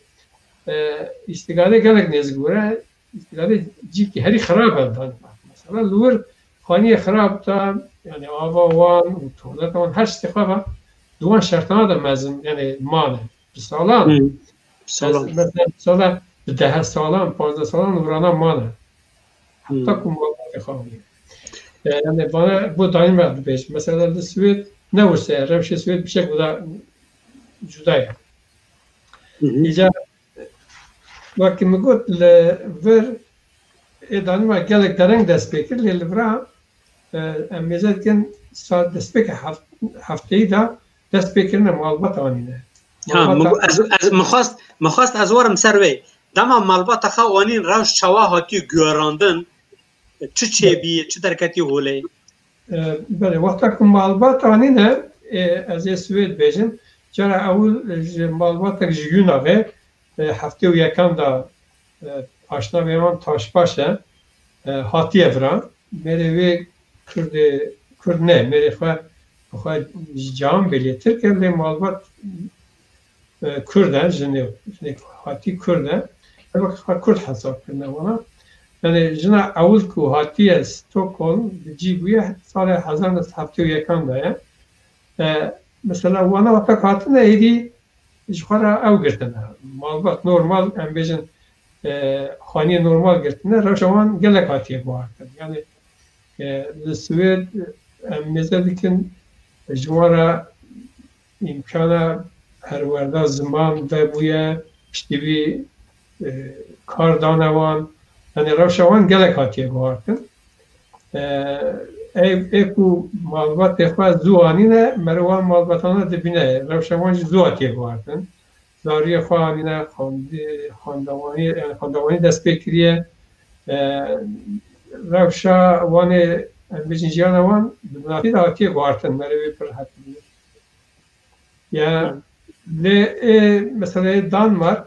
e, îstigade gelek nêzik were. Îstilahê cîkî herî xirab e dan. Mesela li wir xaniyê xirab de, yani ava wan û tuvaleta wan her tiştê xwe ve di wan şertana de mezin, yani mane. Bi salan. Hmm. Salan. Mesela sala bi deh salan, panzdeh salan û rana mane. Heta Hmm. ku malbatê xwe bûye. E, yani bana bu daîm dibêjim. Mesela li Swêd ne wisa ye, rewşê Swêd bir şey bu da cuda ye. Hı hı. Îca Wekî min got, li vir ê Danîmark gelek dereng dest pê kir, lê li vira, e, em mêze dikin sa-, destpêkê heft-, hefteyî de dest pê kirine malbat anîne. Ha, Malbata min, ez, ez, min xwest, min xwest ez werim ser wê. Dema malbata xwe anîn rewş çawa hatiye guherandin, çi çêbî, çi derketî holê? E, belê, wexta ku malbat anîne, e, ez ê Swêd bêjim, cara ewil ji malbatek ji Yûnavê, e, heftê û yekan de, e, paşnavê wan Taşbaş e, e, hatiye vira. Mêrê wê Kurdê, Kurd ne, mêrê xwe, xwe ji Cihanbêlê Tirk e, lê malbat, e, Kurd e, jinê, jinê hatî Kurd e. Ev xwe Kurd hesab kirine wana. Yani jina ewil ku hatiye Stockholm bi cî bûye, salê hezar neh sed heftê û yekan de ye. E, mesela wana wexta hatine êdî ji xwe re ew girtine. Malbat normal, em bêjin, e, xaniyê normal girtine, rewşa wan gelek hatiye guhartin. Yani, e, li Swêd em mêze dikin ji wan re îmkana perwerda ziman vebûye, piştî wî, e, kar dane wan. Yani rewşa wan gelek hatiye guhartin. E, Ev ê ku malbatê xwe zû anîne, meriv wan malbatana dibîne, rewşa wan jî zû hatiye guhartin. Zariyê xwe anîne, xwendî-, xwendewanî, yani xwendewanî dest pê kiriye. E, rewşa wan ê, em bêjin jiyana wan, bi binatî de hatiye guhartin, merivê pir hatiye. Ya, lê ê, mesela ê Danmark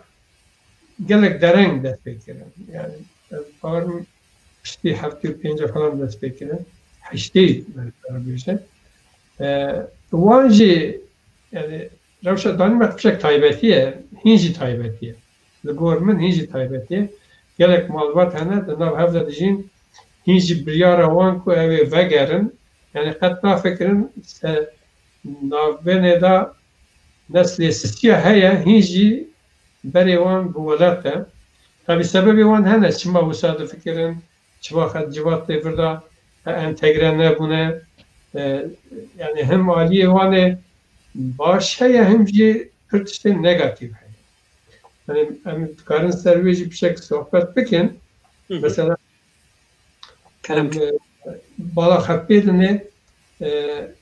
gelek dereng dest pê kirin. Yani, ez bawerim piştî heftê û pênc falan dest pê kirin. Heştê, yani, bêje. E, wan jî, yani, rewşa Danimark tiştek taybetî ye, hîn jî taybetî ye. Li gor min hîn jî taybetî ye. Gelek malbat hene, di nav hev de dijîn, hîn jî biryara wan ku ew ê vegerin, yani, qet nafikirin, se navbênê de neslê sisiya heye, hîn jî berê wan bi welat e. Tabî sebebê wan hene, çima wisa difikirin, çima xet civat tê vir de, e, entegre nebûne. E, yani him aliyê wan ê baş heye, him jî pir tiştên negatîf heye. Yani em dikarin ser wê jî piçek sohbet bikin. Hı hı. Mesela Kerem. Em, e, bala xepê dinê, e,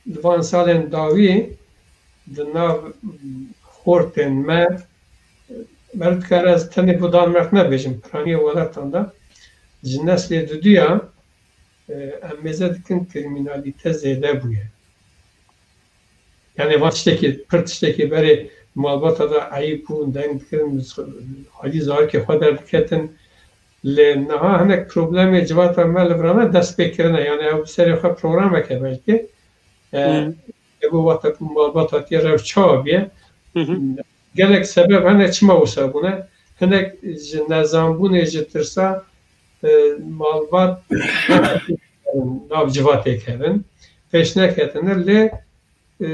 li van salên dawî di nav xortên me, e, meriv dikare ez tenê bo Danmark nebêjim, piraniyê welatan de ji neslê duduya, e, em mêze dikin krîmînalîte zêde bûye. Yani van tiştekî, pir tiştekî berê malbata de eyîb bûn, deng dikirin, alî zarokê xwe derdiketin. Lê niha hinek problemê civata me li virane dest pê kirine. Yani ew bi serê xwe programek e belkî. E, Hmm. Ego wexta ku malbat hatiye rew çawa bûye? Hı hı. Gelek sebeb hene çima wisa bûne. Hinek ji nezanbûnê, ji tirsa, e, malbat nav civatê kevin. Pêş neketine lê, e,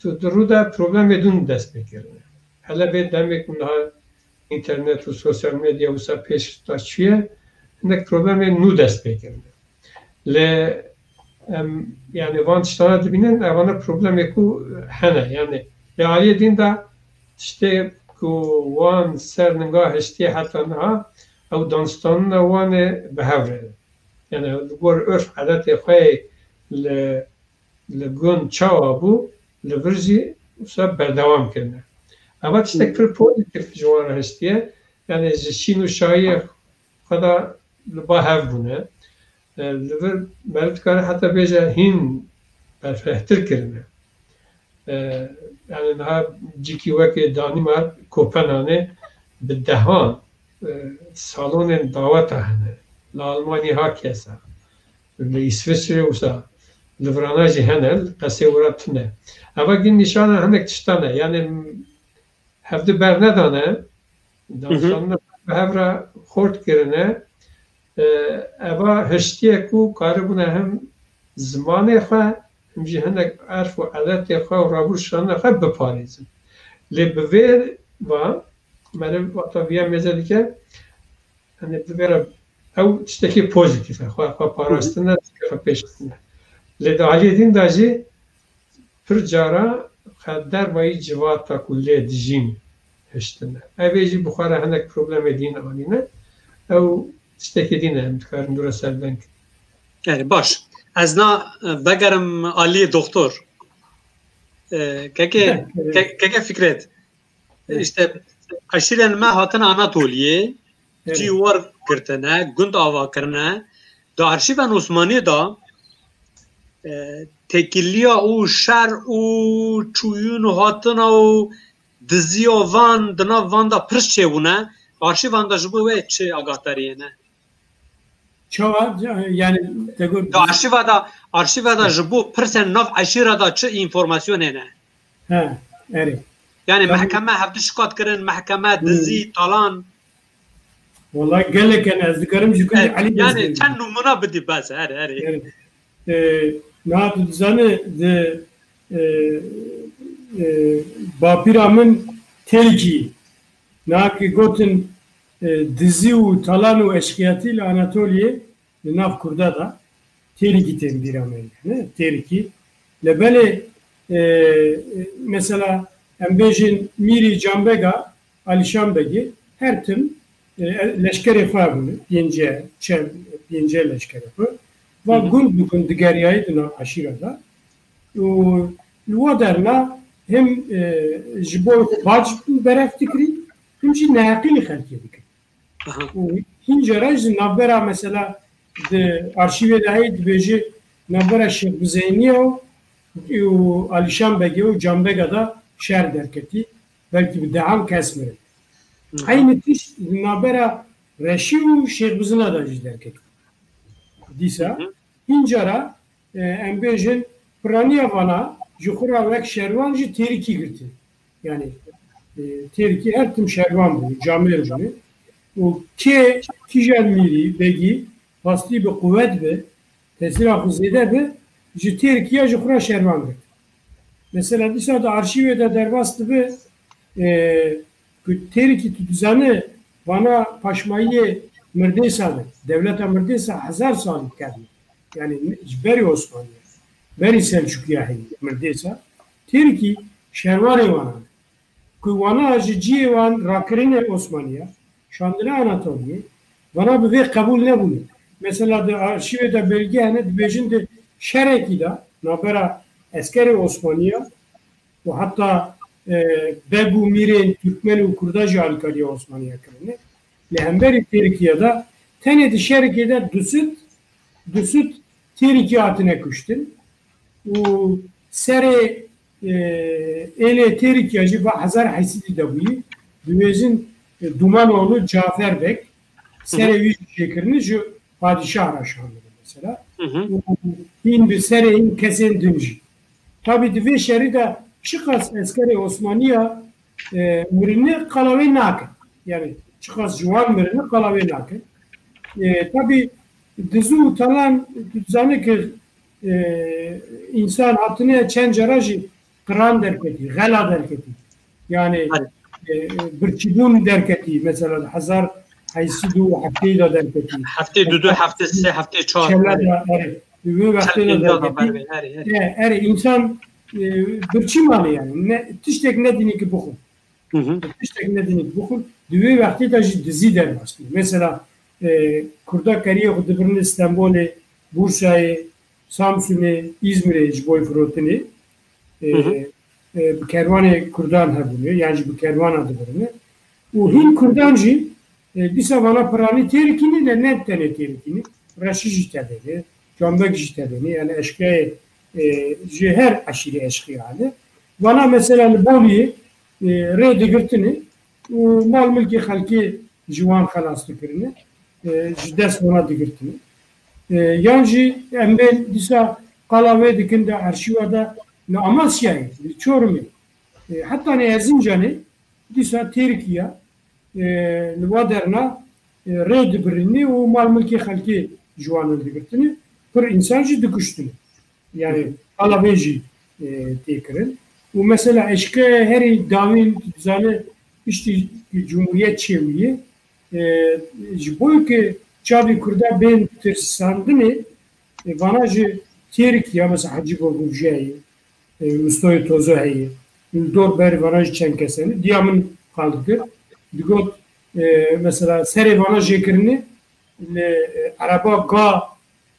tu di rû de problemê din dest pê kirine. Hele vê demê ku niha înternet û sosyal medya wisa pêş de çûye, hinek problemê nû dest pê kirine. Lê em, yani, van tiştana dibînin, evana problemê ku hene. Yani, lê aliyê din de tiştê ku wan ser ninga hiştiye heta niha, ew danstanina wan ê bi hev re. Yani, li gor örf edetê xwe yê li, li gund çawa bû, li vir jî wisa berdewam kirine. Eva tiştek pir pozîtîf ji wan re hiştiye. Yani, ji şîn û şahiyê xwe de li ba hev bûne. E, li vir meriv dikare heta bêje hîn berfirehtir kirine. E, yani niha cîkî weke Danîmark, Kopenhagê bi dehan, e, salonên daweta hene. Li Almanyê ha kesa. Li Îsviçrê wisa. Li virana jî hene, qesê wira tune. Eva gîn nîşana hinek tiştan e. Yani hevdi bernedane, danstanina bi hev re xort kirine, e, eva hiştiye ku karibûne him zimanê xwe, him jî hinek erf û edetê xwe û rabûrşanê xwe biparêzin. Lê bi vê va, meriv wexta viya mêze dike, hani bi vê re ew tiştekî pozîtîf e, xwe, xwe parastin e, xwe pêşxistin e. Lê di aliyê din de jî pir cara xwe dervayî civata ku lê dijîn hiştine. Ev ê jî bi xwe re hinek problemê din anîne. Ew tiştekê din e, em dikarin dû re ser deng. Yani baş. Ez na, e, vegerim aliyê doktor. E, keke, ke-, keke Fikret. Evet. İşte eşîrên me hatin Anatoliyê, Evet. cî war girtine, gund ava kirine. Di arşîvên Osmaniyê de, e, têkiliya û şer û çûyîn û hatina û diziya van, di nav van de pirs çêbûne. Arşîvan de ji bo wê çi agadariyê ne? Çawa? Yani, te got Di arşîva de, arşîva de ji bo pirsên nav eşîra de çi înformasyonê ne? He, erê. Yani Tabii. mehkeme hevdi şikat kirin, mehkeme, Hmm. dizî, talan. Vallahi gelek hene, ez dikarim ji gundî Evet, Elî yani dest çend nimûne bidî bes, erê, erê. Evet. E, niha tu dizanî di, e, e, bapîra min Têrikî, niha ki gotin, e, dizî û talan û eşqiyatî li Anatoliyê, li nav Kurda de, Têrikî tên bîra me, ne? Têrikî. Lê belê, e, e, mesela em bêjin Mîrî Canbega, Alîşan Begî, her tim, e, leşkerê xwe hebûne, pênce, çend, pênce leşkerê xwe. Va gund bi gund digeriyaye di nav eşîra de. Û li wa derna him e, ji bo xwe bac beref dikirî, him jî neheqî li xelkê dikir. Û hîn cara jî navbera mesela di arşîvê de heye dibêje navbera Şêx Bizeyniye û, û Alîşan Begê û Can Bega de şer derketî. Belkî bi dehan kes mirin. Eynî tişt di navbera Reşî û Şêx Bizina de jî derketî. Dîsa hîn cara e, em bêjin piraniya vana ji xwe re wek şerwan ji têrikî girtin. Yani e, têrikî her tim şerwan bû, camêr bû. Û kê kîjan mîrî, begî, xwestî bi quwet bi, tesîra xwe zêde bi, ji têrikiya ji xwe re şerwan girt. Mesela dîsa di arşîvê de derbas dibe e, ku têrikî tu dizane vana paşmayiyê Mirdêsa de, dewleta Mirdêsa hezar salî dikevin. Yani ji berî Osmaniye, berî Selçukiya heyî Mirdêsa, têrikî şerwarê wana ne. Ku wana ji ciyê wan rakirine Osmaniye, şandine Anatoliyê, vana bi vê qebûl nebûne. Mesela di arşîvê de belge hene, dibêjin di şerekî de navbera eskerê Osmaniya û heta e, beg û mîrên Tirkmen û Kurda jî alîkariya Osmaniya kirine. Li hemberî Tirkiye de tenê di şerekê de du sed, du sed Tirkî hatine kuştin û serê e, êlê Tirkiye jî va hezar heyşt sedî de bûyî. Dibêjin e, Dumanoğlu Cafer Bek serê wî jî çêkirine ji padîşah re şandine mesela. Û hîn bi serê hîn kesên din jî. Tabî di vê şerî de çiqas eskerê Osmaniya e, mirinê qala wê nakin. Yani çiqas ciwan mirinê qala wê nakin. E, tabî diz û talan tu dizanî ki e, însan hatine çend cara jî qiran derketî, xela derketî. Yani e, birçîbûn derketî. Mesela hezar heyşt sed û heftê de derketî. Heftê du du, heftê sê, heftê çar. Çela da, erê. Wê wextê de derketî. Erê, erê, însan e, birçî mane yani. Ne, tiştek nedînî ki bixwin. Tiştek nedînî ki bixwin. Di wê wextê de jî dizî derbas bû. Mesela e, Kurda keriyê xwe dibirine Stenbolê, Bursayê, Samsunê, Îzmirê ji bo firotinê e, e, bi kerwanê Kurdan hebûne, yan jî bi kerwana dibirine. Û hîn Kurdan jî e, dîsa vana piranî têrikî ne, ne tenê têrikî ne. Reşî jî tedê ne, Canbek jî tedê ne, yani eşqiyayê e, ji her eşîrê eşqiya hene. Vana mesela li Boliyê e, rê digirtine û mal milkê xelkê ji wan xelas dikirine, e, ji dest wana digirtine. E, yan jî em bên dîsa qala wê dikin de arşîva de li Amasyayê, li Çorumê, e, heta ne Erzincanê dîsa Tirkiye e, li wa derna e, rê dibirînê û mal milkê xelkê ji wan hildigirtine, pir însan jî dikuştine. Yani qala vê jî e, tê kirin. Û mesela eşke herî dawîn tu dizane piştî ku cumhuriyet çêbûye, e, ji bo ku çavê Kurda bên tirsandinê, e, vana ji Tirkiye, mesela Hacı Gurgurcu heye, e, Mustoyê Tozo heye, li dor ber vana ji çend kes hene, diya min qal dikir, digot, e, mesela serê vana jêkirinê, li, e, ereba ga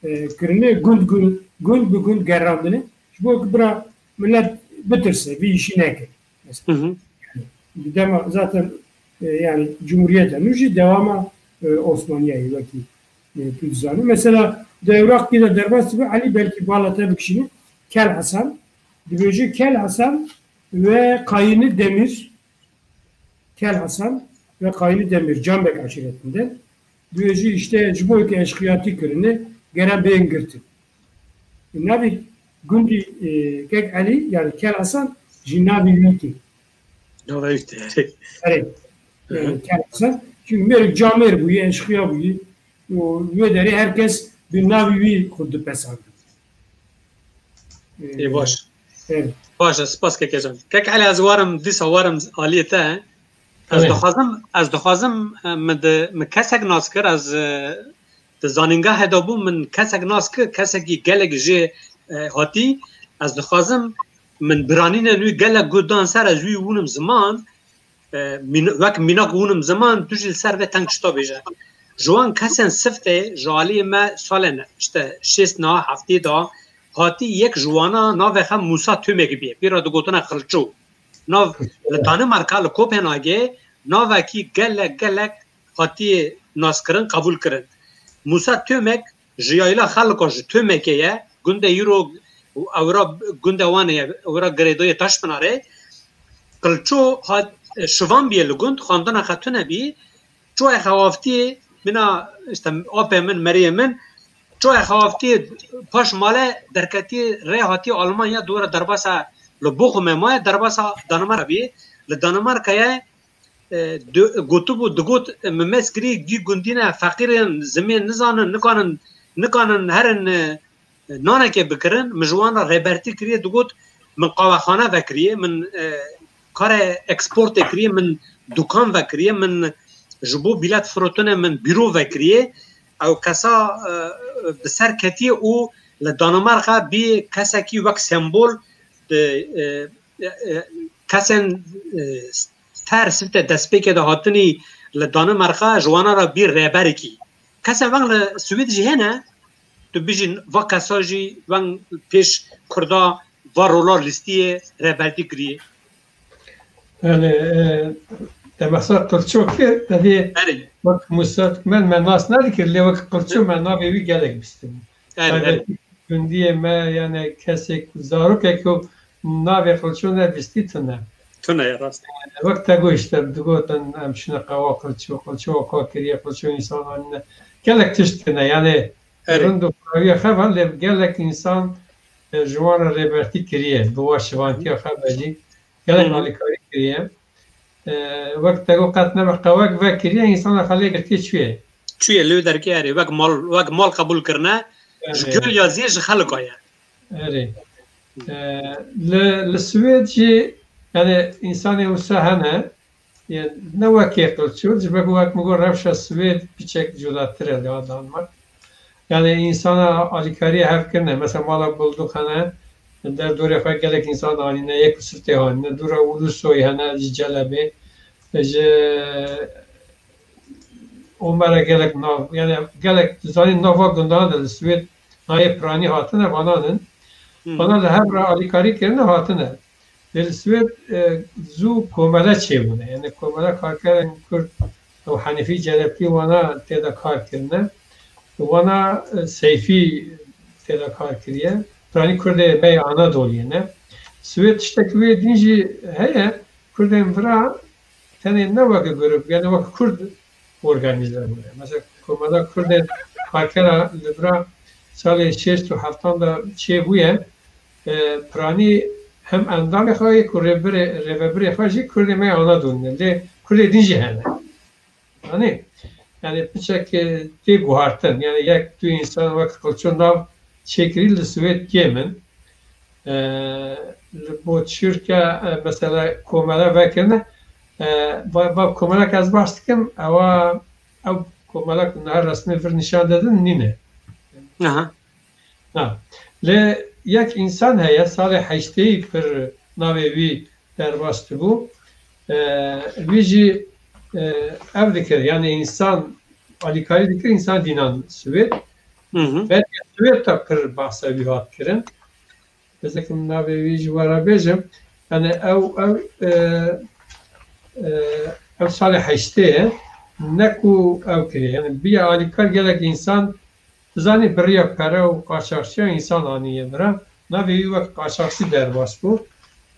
e, kirine, gund, gund, gund bi gund gerandine. Ji bo ku bira millet bitirse, vî îşî neke. Mesela. Hı hı. Yani, dema zaten e, yani Cumhuriyet nû jî dewama e, Osmaniyayê wekî e, tu dizanî. Mesela di ewraqkî de derbas dibe, Elî belkî bala te bikişîne, Kel Hasan, dibêje Kel Hasan ve Kayını Demir, Kel Hasan ve Kayını Demir, Canbek aşiretinden. Dibêjî işte ji bo ke eşqiyatî kirine, gere bên girtin. Navê gundî e, Kek Elî, yani Kel Hasan, ji navê wî tê. Navê wî tê, erê. Erê. Yani Kel Hasan. Çünkü mêrik camêr bûye, eşqiya bûye. Û wê derê herkes bi navê wî xwe dipesandin. Ê, baş. Evet. Baş e, spas Keke can. Kek Elî, ez warim, dîsa warim aliyê te. Ez Evet. dixwazim, ez dixwazim, e, min di, min kesek nas kir, ez, e, di zanîngehê de bûm, min kesek nas kir, kesekî gelek jê, e, hatî. Ez dixwazim, min biranîne wî gelek got dan ser, ez wî wûnim ziman, e, mîn-, wek mînak wûnim ziman, tu jî li ser vê teng tişta bêje. Ji wan kesên siftê ji aliyê me salên işte şêst niha heftê de hatî yek ji wana navê xwe Mûsa Tûmek bîye. Pîra digotina Qilço. Nav li Danimarka li Kopenhagê navekî gelek gelek hatiye naskirin, qebûl kirin. Mûsa Tûmek ji yayla Xelika ji Tûmekê ye. Gundê îro ewra gundê wan e, ewra girêdayê Taşpinarê. Qilço hat şivan bîye li gund, xwendina xwe tune bî. Çoyê xewaftiyê mina, işte, apê min, meriyê min, çoyê xewaftiyê paş male derketiyê rê hatiye Almanya, dora derbasa li Bochumê maye, derbasa Danimarka bî. Li Danimarkayê, e, du-, gotibû, digot, e, min mez kirî, gî gundî ne, feqîr in, zimê nizanin, nikanin, nikanin herin, e, nanekê bikirin, min ji wan re rêbertî kiriye, digot, min qawexane vekiriye, min, e, karê eksportê kiriye, min dukan vekiriye, min ji bo bîlet firotinê min bîro vekiriye. Ew kesa, e, bi ser ketiye û li Danimarka bî kesekî wek sembol, e, e, e, kesên, e, ter sifte destpêkê de hatinî li Danimarka ji wana re bî rêberekî. Kesên veng li Swêd jî hene, tu bijî va kesa jî veng pêş Kurda va rola listiyê rêbertî kiriye. Yani, e, te behsa Qilço kir, te dê Erê. Wek Mûsa Tûmek me nas nedikir, lê wek Qilço me navê wî gelek bistibû. Erê, erê. Taybetî gundiyê me, yani kesek, zarokek ku navê Qilço nebistî tune. Tune ye, rast. Wek te got işte, digotin, em şine qewa Qilço, Qilço ka kiriye, Qilço însan anîne. Gelek tişt tune, yani Erê. Rind û xirawiya xevan, lê gelek însan, e, ji wan re rêbertî kiriye, bi wa şivantiya xwe ve jî gelek Hı hı. alîkarî kiriye. E, wek te got qet nebe qewek vekiriye, însana xwe lê girtiye çûye. Çûye lê derkê erê, wek mal, wek mal qebûl kirine, ji Erê. gel ya zî ji xelika ye. Erê. E, li, li Swêd jî, yani însanê wisa hene, Yên ne wekê Qilço, ji ber ku wek min got rewşa Swêd piçek cudatir e li Danmark. Yani însana alîkariyê hev kirine. Mesela mala Bulduk hene, derdorê xwe gelek însan anîne, yek Sirtê anîne, dûra Ulusoy hene ji Celebê, ji Omere gelek nav, yani gelek zanî nava gundan de li Swêd nayê piranî hatine, vanan in. Hmm. Vana li hev re alîkarî kirine hatine. Lê li Swêd, e, zû komele çêbûne. Yani komele karkerên Kurd û Henîfî Celepkî wana tê de kar kirine. Wana, e, Seyfî tê de kar kiriye. Piranî Kurdê me yê Anadoliyê ne. Swêd tiştek wê din jî heye. Kurdên vira tenê ne weke grup, yani weke Kurd organîze bûye. Mesela Komela Kurdên Karkera li vira salê şêst û heftan de çêbûye, e, piranî hem endamê xwe yê ku rêbirê, rêvebirê xwe jî Kurdê me Anadolî ne. Lê Kurdê din jî hene. Anî? Yani piçek, e, tê guhartin. Yani yek du însan wek Qilço nav çêkirî li Swêd kêm in. E, li bo Tirkiye, e, mesela komele vekirine, e, va, va komelek ez behs dikim, ewa ew komelek niha resmê vir nîşan dedin nîne. Aha. Ha. Lê yek însan heye, salê heştêyî pir navê wî derbas dibû. E, wî jî, e, ev dikir, yani însan alîkarî dikir, însan dînan Swêd. Hı hı. Belkî Swêd de pir behsa wî hat kirin. Bizekim navê wî ji we re bêjim. Yani ew, ew, e, e, ew salê heştê ye. Ne ku ew kiriye. Yani biya alîkar gelek însan dizanî biriya pere û qaçaxçiya însan aniye vira. Navê wî wek qaçaxçî derbas bû.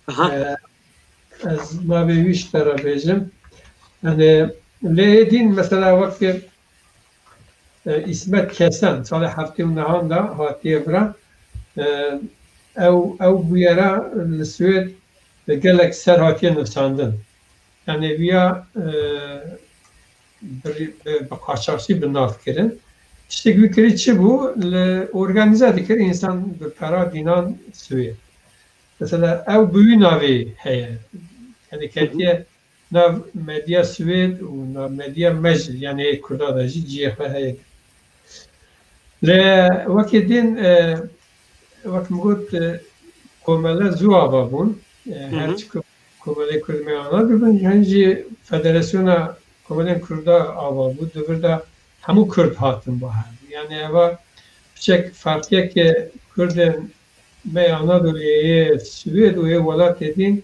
Aha. E, ez navê wî ji te re bêjim. Yani lê êdîn mesela wek e, Îsmet Kesen, salê heftê û nehan de hatiye vira. E, ew, ew bûyera li Swêd gelek ser hatiye nivsandin. Yani viya, e, bi, bi, bi qaçaxçî bi nav kirin. Tiştek wî kirî çi bû? Li organîze dikir însan bi pera dînan Swêd. Mesela ew bi wî navê heye. Yani ketiye nav medya Swêd û nav medya me jî, yani ê Kurda de jî cihê xwe heye. Lê wekî din, e, wek min got, e, komele zû ava bûn. E, Hı hı. Her çi ko-, komelê Kurd me ana dibin, hin jî Federasyona Komelên Kurda ava bû. Di vir de hemû Kurd hatin ba hev. Yani eva piçek ferqiyeke Kurdên me Anadoliyê yê Swêd û yê welatê din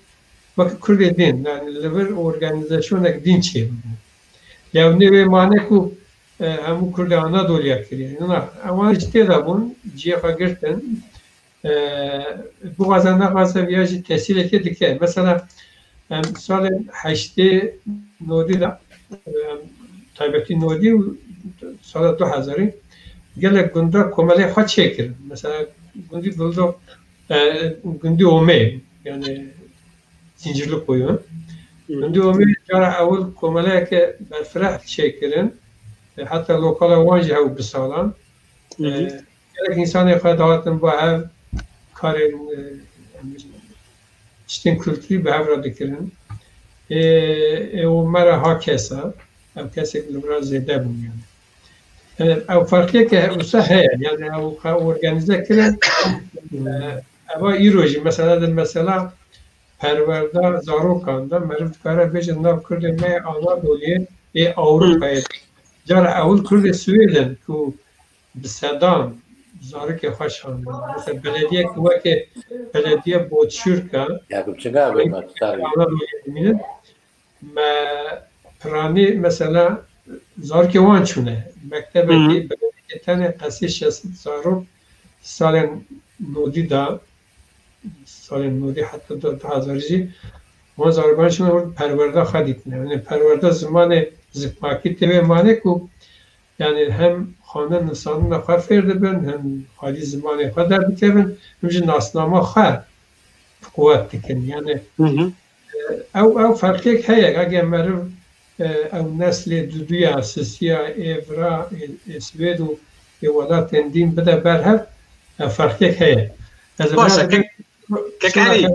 wek Kurdê din, yani li vir organizasyoneke din çêbû. Ya nê wê mane ku, e, hemû Kurdê Anadoliya kiriye. Na, ewan jî tê de bûn, cihê xwe girtin. E, bixwaze nexwaze viya jî tesîrekê dike. Mesela, em, salên heştê nodî de, em, taybetî nodî û sala du hezarî gelek gunda komelê xwe çêkirin. Mesela gundî Bildo, e, gundî Omê, yani Zincirlikuyu. Gundî Omê cara ewil komeleyeke berfireh çêkirin. E, heta lokala wan jî hew bisalan. E, gelek însanê xwe dahatin ba hev karên, e, em bêjin, tiştên kulturî bi hev re dikirin. Ê, ê û me re ha kesa, ev kesek li vir zêde bûn yani. E, ew ferqiyeke wisa heye, yani ew xwe organize kirin. E, eva îro jî mesela di mesela perwerda zarokan de meriv dikare bêje nav Kurdê me yê Anadoliyê ê Ewropayê. Cara ewil Kurdê Swêd in ku bi sedan zarokê xwe şandin. Mesela belediyek weke belediye Botçurka, Yakup Çinga Anadoluyê dimînin. Me piranî mesela zarokê wan çûne. Mektebekî, belediyekê tenê qesî şeş sed zarok salên nodî de, salên nodî heta du hezar jî wan zarokan çûne wir perwerda xwe dîtine. Yani perwerda zimanê zikmakî tê wê manê ku yani hem xwanin nivîsandina xwe fêr dibin, hem xwedî zimanê xwe derdikevin, hem jî nasnama xwe bi quwet dikin. Yani ew, ew ferqiyek heye. Eger meriv, e, ew neslê duduya, sisiya, ê vira, ê, ê Swêd û ê welatên dîn bide ber hev, ev ferqiyek heye. Ez Baş e, vira kek-, kekerî.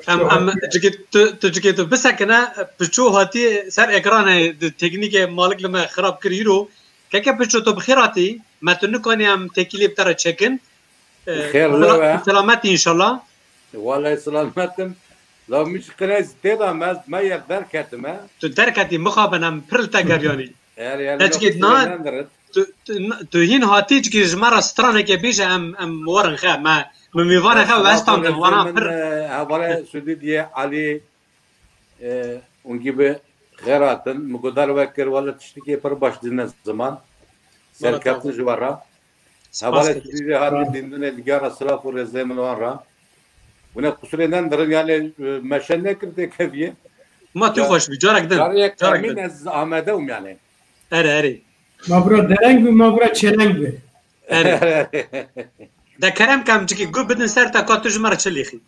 Em, em, cikê tu, tu cikê tu bisekine, piço hatî ser ekranê di teknîkê malik li me xirab kir îro. Keke piço tu bi xêr hatî, me tu nikanî em têkilî bi te re çekin. Xêr sela-, lewe. Selamet inşallah. Wele selamet im. La min ji qinê tê de me, me yek derketim, he. Tu derketî, mixabin em pir li te geriyanî. Her yer Te cikê na, tu, tu, tu hîn hatî cikê ji me re stranekê bêje em, em werin xe, me, me mêvanê xe westandin, wana pir. Hevalê Sudî diye Alî, e, ûngî bi xêr hatin. Min guhdar we kir, wele tiştikê pir baş dîne ziman. Serkeftin ji we re. Hevalê Sudî vê hatin dîndinê digara silav û rêzê min wan re. Hûn ê qusurê nendirin, yani, e, meşe nekir têkeviyê. Ma tu xweş bî, carek din. Carek din. Carek min ez amade im yani. Erê, erê. Ma bira dereng bi, ma bira çeleng bi. Erê. De kerem ke em cikî guh bidin ser te ka tu ji me re çi lêxî.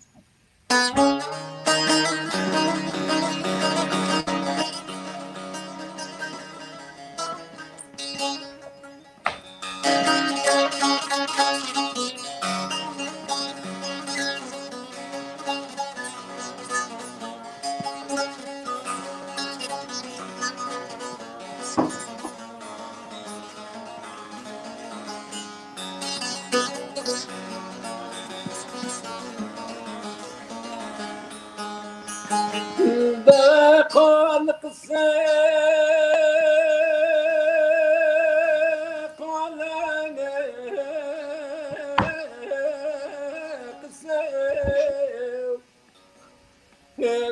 Be qal qise, qal qise.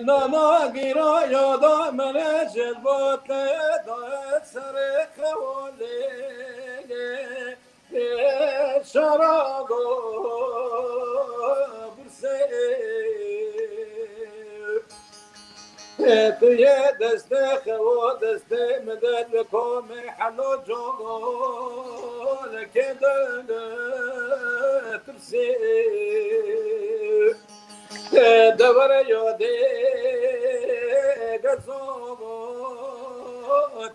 Nana gîraya da mene jilbate da serê xewalê şarago birse. Tu yê destê xewa destê min de li komê helo cogo li kê de tirsê. Devere yadê gezo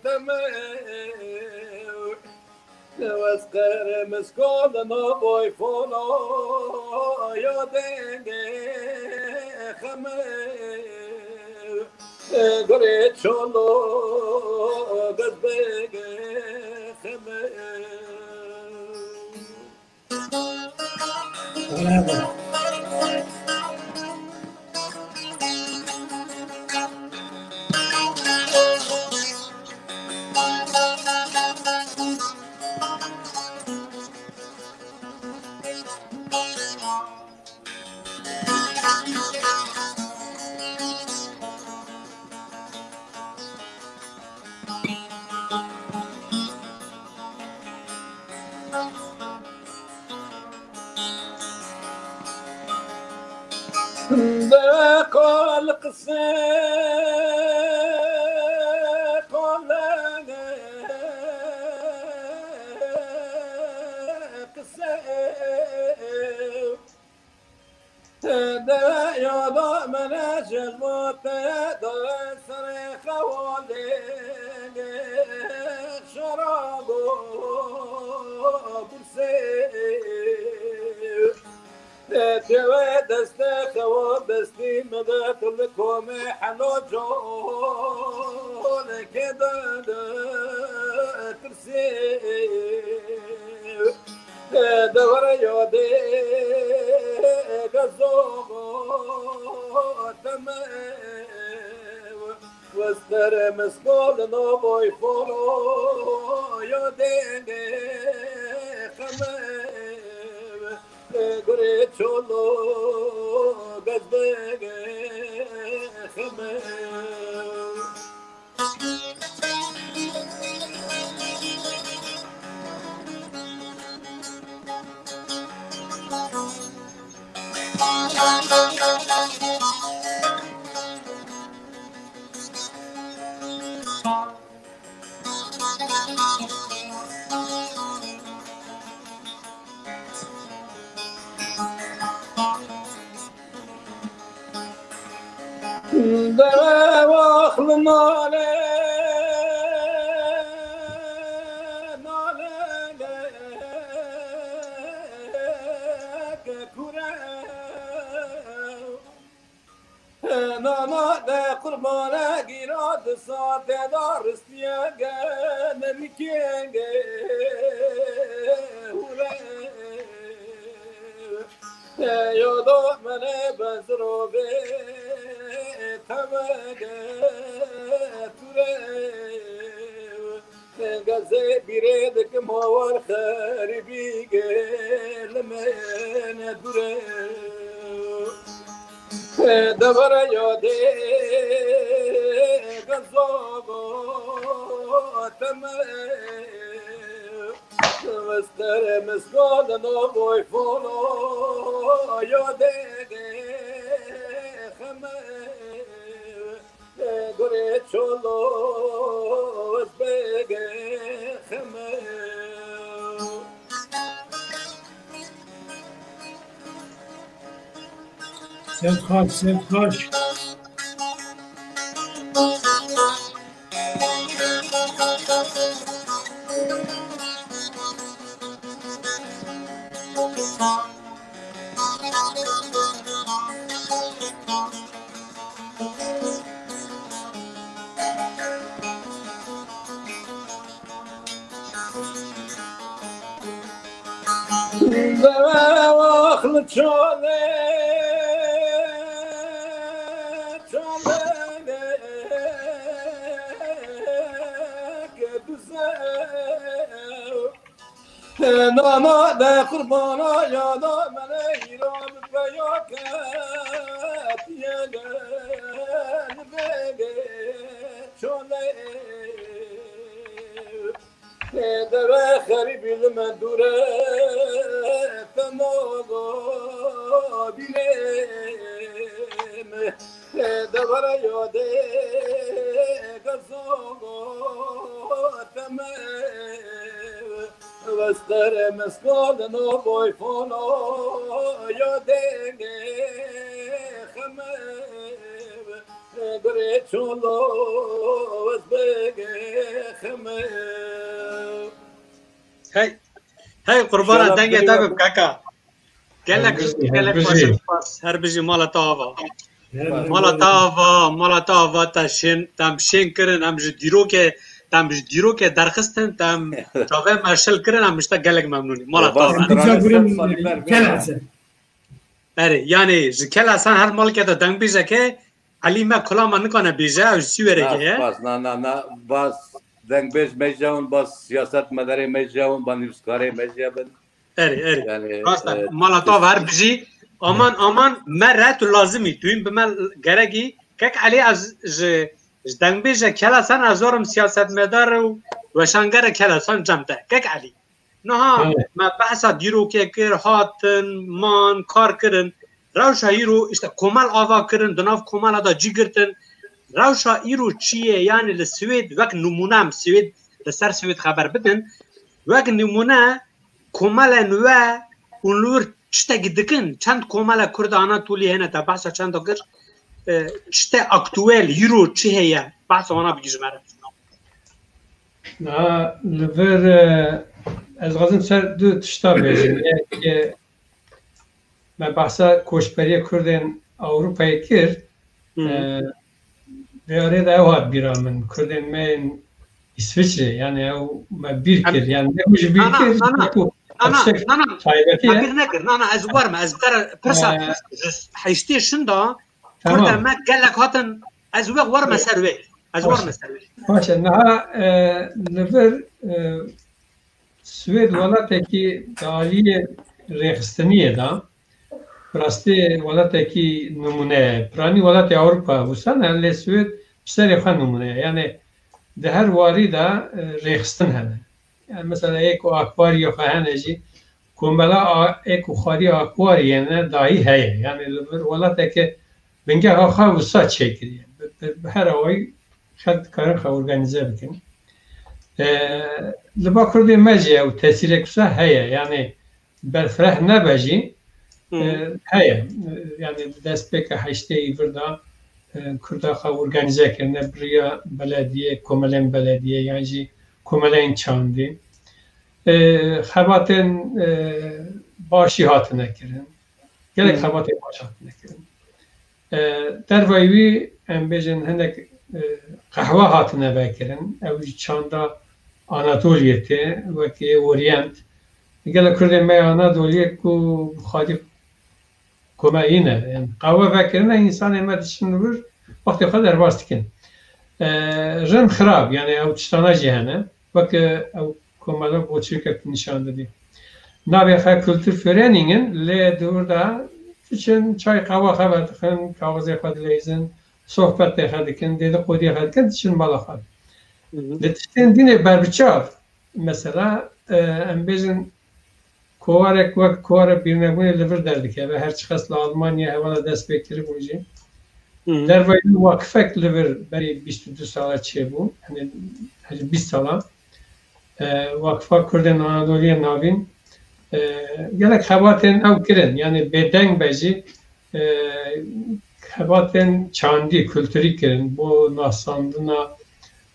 teme. Wez qere miskol no boy fono yadê xeme. Gurê çolo gez bege xeme. De qal qise, qal qise. De yada mene jilvate de serê xewalê şarago burse. Têwe deste xewa bestî me de tu li komê helo colekê de de tirsê. Devere yadê gezo teme. Westere meskol no boy folo yadê xeme. Gurê çolo bezbege xeme. Derewaxli nale, nale kekure. Nana de qurbane gîra di sate da ristiye gene mikenge hure. Yodo mene bezro be tebege ture. Gazê bîrê dikim hawar xerîbî gelime nedure. Devere yadê gezogo teme. Mestere mesgade no boy folo yadê xeme. Gurê çolo ez bege xeme. Sevxaş, sevxaş. Derewaxli çolê, çolê ke duze. Nana de qurbana yada mene hîra bi peya ketiye de li bege çolê. Deve xerîbî li me dûre, te mala bîrê me. Devere yadê gezo teme. Vestere meskalino boy fono yadê xeme. Gurê çolo ez bege xeme. Hey, hey, qurbana dengê te bim kaka. Gelek, gelek baş spas. Her bijî, mala te ava. Mala te ava, mala te ava te şên, te em şên kirin, em ji dîrokê, te em ji dîrokê derxistin, te em çavê me şil kirin, em ji te gelek memnûn in. Mala te ava. Erê, yanî ji Kel Hasan her malkê de dengbêjeke Elî me kulama nikane bêje, ew ji Sîwêrekê ye. Spas, na, na, na, bas dengbêj me jewin, bas siyasetmedarê me jewin, bas nivîskarê me jebin. Erê, erê. Yanî, rast e, e, mala te ava her bijî. Aman, aman, me re tu lazim î, tu yîn bi me gerek î. Kek Elî, ez ji, ji dengbêje Kel Hasan ez warim siyasetmedar û weşangere Kel Hasan cem te. Kek Elî. Niha me behsa dîrokê kir, hatin, man, kar kirin. Rewşa îro, işte, komel ava kirin, di nav komela de cî girtin. Rewşa îro çi ye? Yani li Swêd, wek nimûne, em Swêd, li ser Swêd xeber bidin. Wek nimûne, komelên we hûn li wir tiştekî dikin? Çend komela Kurda Anatolî hene, te behsa çend kir? E, tişte aktuel, îro çi heye? Behsa wana bikî ji me re. Na, li vir, e, ez dixwazim ser du tişta bêjim. Yek, e, me behsa koçberiya Kurdên Ewropayê kir. Hmm. E, vê arê de ew hat bîra min. Kurdên me yên Îsviçrê, yani ew me bîr kir. Yani ne ku ji bîr kir, ne ku tiştek taybetî ye. Bîr nekir. Na, na, ez werme, ez bikara pirsa ji heştê şinda Kurda me gelek hatin, ez wek werme ser wê. Ez werme ser wê. Baş e, niha, e, li vir, e, Swêd welatekî di aliyê rêxistiniyê de, bi rastî welatekî nimûne ye. Piranî welatê Ewropa wisa ne, lê Swêd bi serê xwe nimûne ye. Yani di her warî de, e, rêxistin hene. Yani mesela yê ku akbarî xwe hene jî, komela a-, ê ku xwarî akbarî yene dahî heye. Yani li vir welateke bingeha xwe wisa çêkiriye. Bi, bi, bi her awayî xelk dikarin xwe organîze bikin. E, li ba Kurdê me jî ew tesîrek wisa heye. Yani berfireh nebe jî, e, heye. E, yani destpêka heştê î vir de, e, Kurda xwe organîze kirine, bi riya belediyê, komelên belediyê yan jî komelên çandî. E, xebatên, e, başî hatine kirin. Gelek xebatên baş hatine kirin. E, dervayî wî, em bêjin, hinek, e, qehwe hatine vekirin. Ew jî çanda Anatoliyê tê, wekî Orient. Gelek Kurdên me ya Anadoliyê ku xwedî komeyî ne. Yani qehwe vekirine, însanê me diçin li wir, wextê xwe derbas dikin. E, rind xirab, yani ew tiştana jî hene. Weke ew komela boçîrkek nîşan didî. Navê xwe Kulturvereinigen, lê di wir de diçin, çay qehwa xwe vedixin, kaxizê xwe dileyzin, sohbetê xwe dikin, dêdiqodiyê xwe dikin, diçin mala xwe. Li tiştên dînê berbiçav, mesela, e, em bêjin, kovarek wek kovara bîrnebûnê li vir derdikeve, her çiqas li Almanya hevala dest pê kiribûn jî. Dervayî wî waqifek li vir berî bîst û du sala çêbû, yani, hecî bîst sala. E, Wakifa Kurdên Anadoliyê Navîn, e, gelek xebatên ew kirin, yani bêdeng be jî, e, xebatên çandî, kulturî kirin, bo nasandina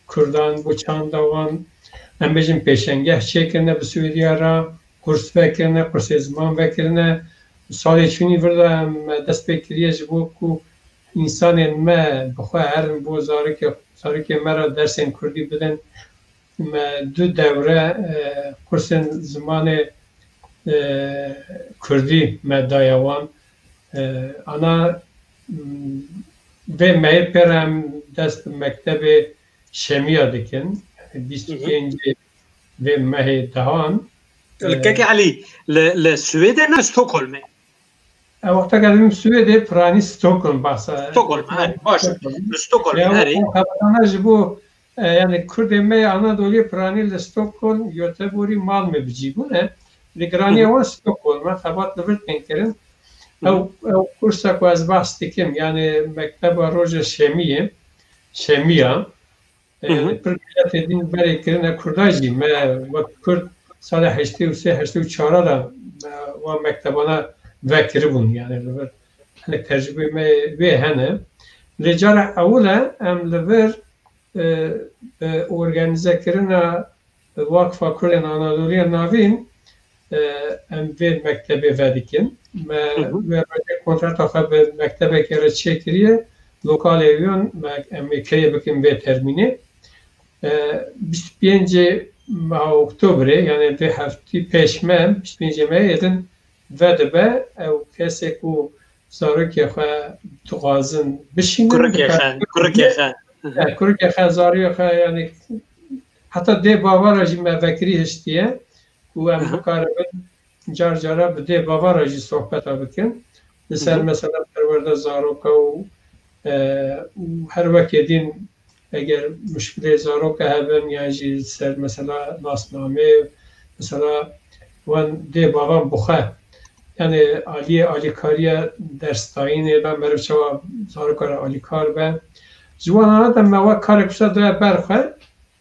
Kurdan, bo çanda wan, em bêjin pêşengeh çêkirine bi Swêdiya re, kurs vekirine, kursê ziman vekirine. Salê çûnî vir de me dest pê kiriye ji bo ku însanên me bi xwe herin bo zarokê, zarokê me re dersên kurdî bidin. Me du dewre, e, kursên zimanê, e, kurdî me daye wan. E, ana, m, vê mehê pê re em dest bi mektebê Şemiya dikin. Bîst û pêncê vê mehê dehan. Li, e, Kekê Elî, li, li Swêdê ne, Stockholmê? E, wexta geldim Swêdê, piranî Stockholm bahsa. Stockholm, herî, baş. Stockholm. Li Stockholmê, ya, herî. O xebatana ji bo, e, yani Kurdê me ya Anadoliyê piranî li Stockholm, Göteborg, Malmö bi cî bûne. Lê giraniya wan Stockholm e, xebat li vir tên kirin. Ew, ew kursa ku ez behs dikim, yani mekteba roja Şemiyê, Şemiya, e, pir miletê din berê kirine Kurda jî, me wek Kurd sala heştê û sê heştê û çar de, e, wan mektebana vekiribûn, yani li vir hinek tecrûbê me wê hene. Lê cara ewil e em li vir, e, bi organîzekirina Wakifa Kurdên Anadoliya Navîn, e, em vê mektebê vedikin. Me wê rojê kontrata xwe bi mektebekê re çêkiriye. Lokalê wî me, em ê kirê bikin vê termînê. E, bîst û pêncê meha Oktobrê, yani vê heftî pêş me, bîst û pêncê me êdin vedibe. Ew kesê ku zarokê xwe dixwazin bişînin, kurikê xwe, kurikê xwe. E, kurikê xwe, zarokê xwe, yani heta dê bavara jî me vekirî hiştiye ku em bikaribin car cara bi dê bavara jî sohbeta bikin. Li ser mesela perwerda zaroka û, e, û her wekê din eger muşkilê zaroka hebin yan jî ser mesela nasnamê, mesela wan dê bavan bi xwe, Yani aliyê alîkariya dersdayînê de meriv çawa zaroka re alîkar be. Ji wan ana de me wek karek wisa daye ber xwe.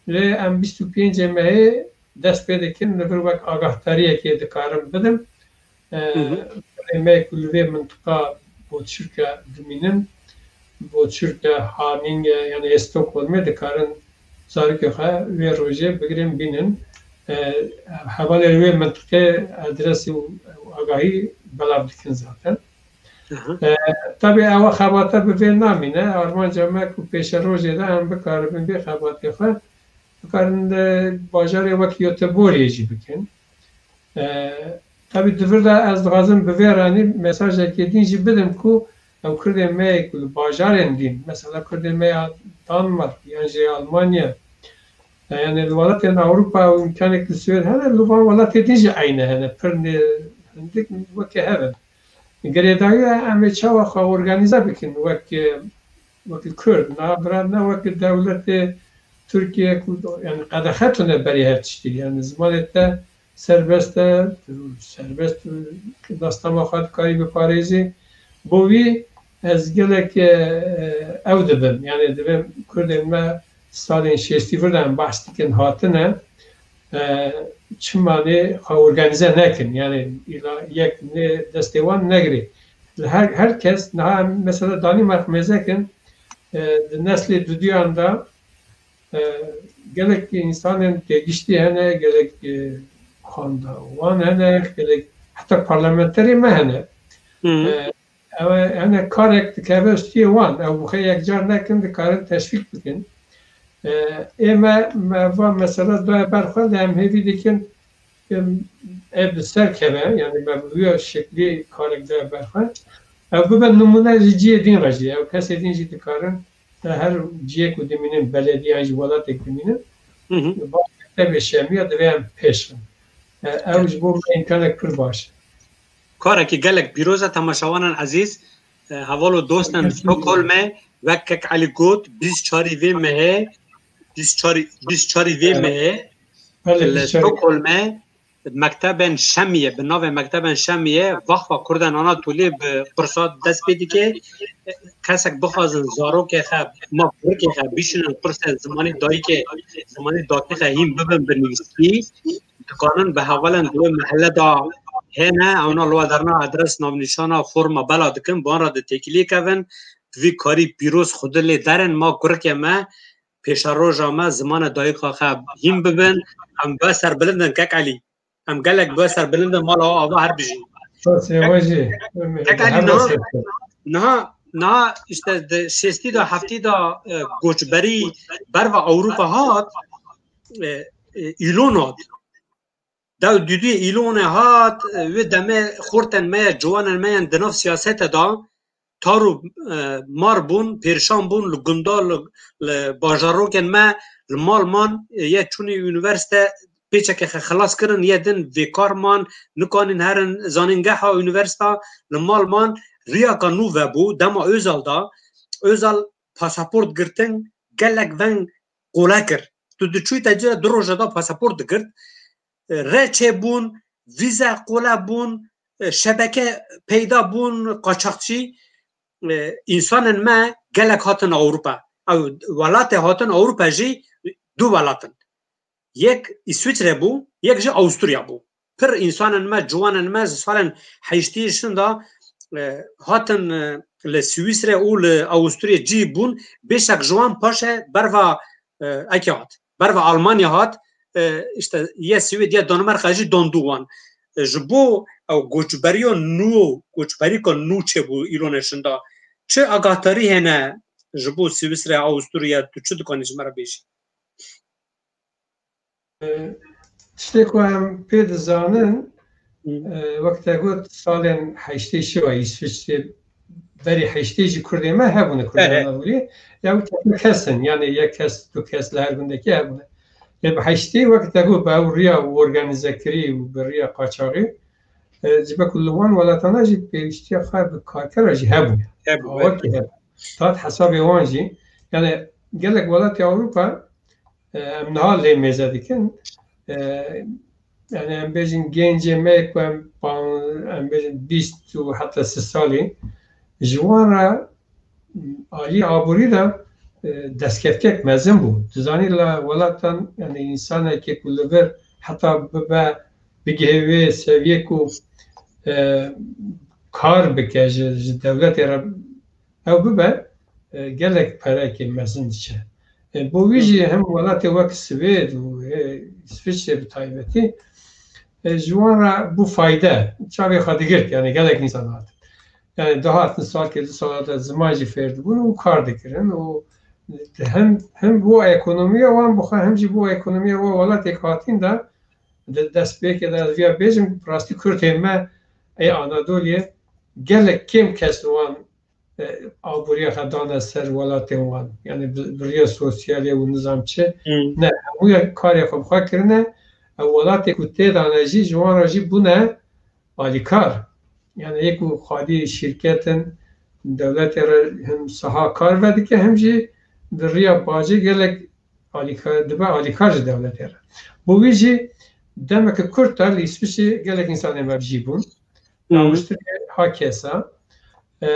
Lê em bîst û pêncê mehê dest pê dikin, li vir wek agahdariyekê dikarim bidim. Ee, Hı hı. Kurê me ku li vê mintiqa Boçurka dimînin, Boçurka, Haninge, yani Stockholmê dikarin zarokê xwe vê rojê bigirin bînin. Ee, Hevalê wê mintiqê adresî û agahî belav dikin zaten. Hı hı. Ee, tabii ewa xebata bi vê namîne. Armanca me ku pêşerojê de em bikaribin vê xebatê xwe bikarin, e, bajarê wek Göteborgê jî bikin. E, tabii di vir de ez dixwazim bi vê re anî mesajekê din jî bidim ku ew Kurdên me ku li bajarên din, mesela Kurdên me ya Danmark yan jî Almanya, e, yani li welatên Ewropa û îmkanek li Swêd hene, li van welatê din jî eyne hene, pir ne hindik weke hev in. Girêdayî em ê çawa xwe organîze bikin wek, wek Kurd, na bira ne wek dewletê Tirkiye ku yani qedexe tune berî her tiştî. Yani zimanê te serbest e, serbest nasnama xwe dikarî biparêzî. Bo wî ez gelek, e, ew dibim. Yani divêm Kurdên me salên şêstî vir de em behs dikin hatine, e, çimanê xwe organîze nekin. Yani îla yek nê destê wan negirê. Li her, her kes niha em mesela Danîmark mêzekin, e, di neslê duduyan de, e, gelek însanên têgiştî hene, gelek, e, xwenda wan hene, gelek heta parlamenterê me hene. Hı. E, ew e, hene karek dikeve stûyê wan. Ew bi xwe yekcar nekin, dikarin teşvîk bikin. E, ê me, me va mesela daye ber xwe, lê em hêvî dikin, em, ev bi ser keve, yani me bi wî şeklî karek daye ber xwe. Ew bibe nimûne ji cihê din re jî. Ew kesê din jî dikarin, te her cihê ku dimînin, belediye yan jî welatek dimînin, Hı hı. Baş mektebê şemiya divê em pêş bin. E, ew ji bo me îmkanek pir baş e. Karekî gelek pîroz e temaşevanên ezîz. E, heval û dostên Stockholmê wek kek Elî got, bîst çarî vê mehê, bîst çarî, bîst çarî vê Evet. mehê Belê, li bîst çarî. Stockholmê mektebên şemiyê, bi navê mektebên şemiyê, Vaxfa Kurdan Anatoliyê bi pirsa dest pê dike. Kesek bixwazin zarokê xe, ma kurikê xe bişînin pirsê zimanê dayikê, zimanê dakê xe hîn bibin bi nivîskî, dikanin bi hevalên di wê mehelle de hêne, ewna li we derna adres, navnîşana, forma bela dikin, bi wan re di têkiliyê kevin, di vî karî pîroz Xwedê lê derin, ma kurikê me, pêşeroja me, zimanê dayika xe hîn bibin, em bi we serbilind in, kek Elî. Em gelek bi we serbilind in, mala we ava her bijî. Spas ê we jî. Kek Elî, niha, niha, niha işte di şêstî de, heftî de, e, goçberî berva Ewropa hat, e, e, îlon hat. Dew duduyê îlonê hat, e, wê demê xortên me ye, ciwanên me yên di nav siyasete de tar û, e, mar bûn, pêrşan bûn, li gunda, li, li bajarokên me, li mal man, e, ye çûnî unîversîte, pêçekê xe xilas kirin, ye din vêkar man, nikanîn herin zanîngeha unîversîta, li mal man, riyaka nû vebû, dema Özal da, Özal pasaport girtin, gelek veng qole kir. Tu diçûyî te cire du roja da pasaport digirt. Rê çêbûn, vîze qole bûn, şebeke peyda bûn, qaçaxçî, e, însanên me gelek hatin Ewropa. Ew welatê hatin Ewropa jî du welat in. Yek Îswîçre bû, yek jî Awusturya bû. Pir însanên me, ciwanên me, ji salên heştî şinda, e, hatin, e, li Swîsre û li Awusturyê cî bûn, bêşek ji wan paşê berva, e, eke hat, berva Almanya hat, e, işte, yê Swêd, yê Danimarka jî dandû wan. E, ji bo ew koçberiya nû, koçberîka nû çêbû îlonê şinda. Çi agahdarî hene ji bo Swîsre, Awusturya, tu çi dikanî ji me re bêjî? E, tiştê ku em pê dizanin, Hı. e, wek te got, salên heştê şiva Îsviçrê, berî heştê jî Kurdê me hebûne, Kurdê Evet. Anadolî. Ya wek kes in, yani yek kes, du kes li her gundekî hebûne. Lê bi heştê wek te got, bi ew riya organîzekirî û bi riya qaçaxî, e, ji ber ku li wan welatana jî pêwîstiya xwe bi karkera jî hebûye. Hebû, Awakî hebû. Hebû. Tat hesabê wan jî. Yani gelek welatê Ewropa, e, em niha lê mêze dikin. E, yani em bêjin gencê me ku em pan-, em bêjin bîst û heta sî salî, ji wan re alî aborî de, e, destkeftiyek mezin bû. Dizanî la welatan, yani, însanekê ku li vir heta bibe, bigihê wê seviyê ku, e, kar bike ji, ji dewletê re ew bibe, e, gelek perekê mezin diçe. E, bo wî jî hem welatê wek Swêd û, e, Îsviçrê bi taybetî, e, ji wan re bû fayde, çavê xwe digirt, yani gelek însan hatin. Yani dihatin salkê du sala de ziman jî fêr dibûn û kar dikirin û hem, hem bo ekonomiya wan bixwe hem jî bo ekonomiya we welatê ku hatîn de, di destpêkê de ez viya bêjim, rastî Kurdên me ê Anadoliyê gelek kêm kes li wan, e, aboriya xwe dane ser welatên wan. Yani bi, bi riya sosyalê û nizam çi. Hmm. Ne, hemûya karê xwe bi xwe kirine. Ew welatê ku tê de ne jî, ji wan re jî bûne alîkar. Yani yê ku xwedî şîrketin dewletê re hem saha kar vedike, hem jî di riya bacê gelek alîkar, dibe alîkar ji dewletê re. Bo wî jî demeke kurt de li Îsviçrê gelek însanên me bijî bûn. Hı. Rawiştirê ha kesa. E,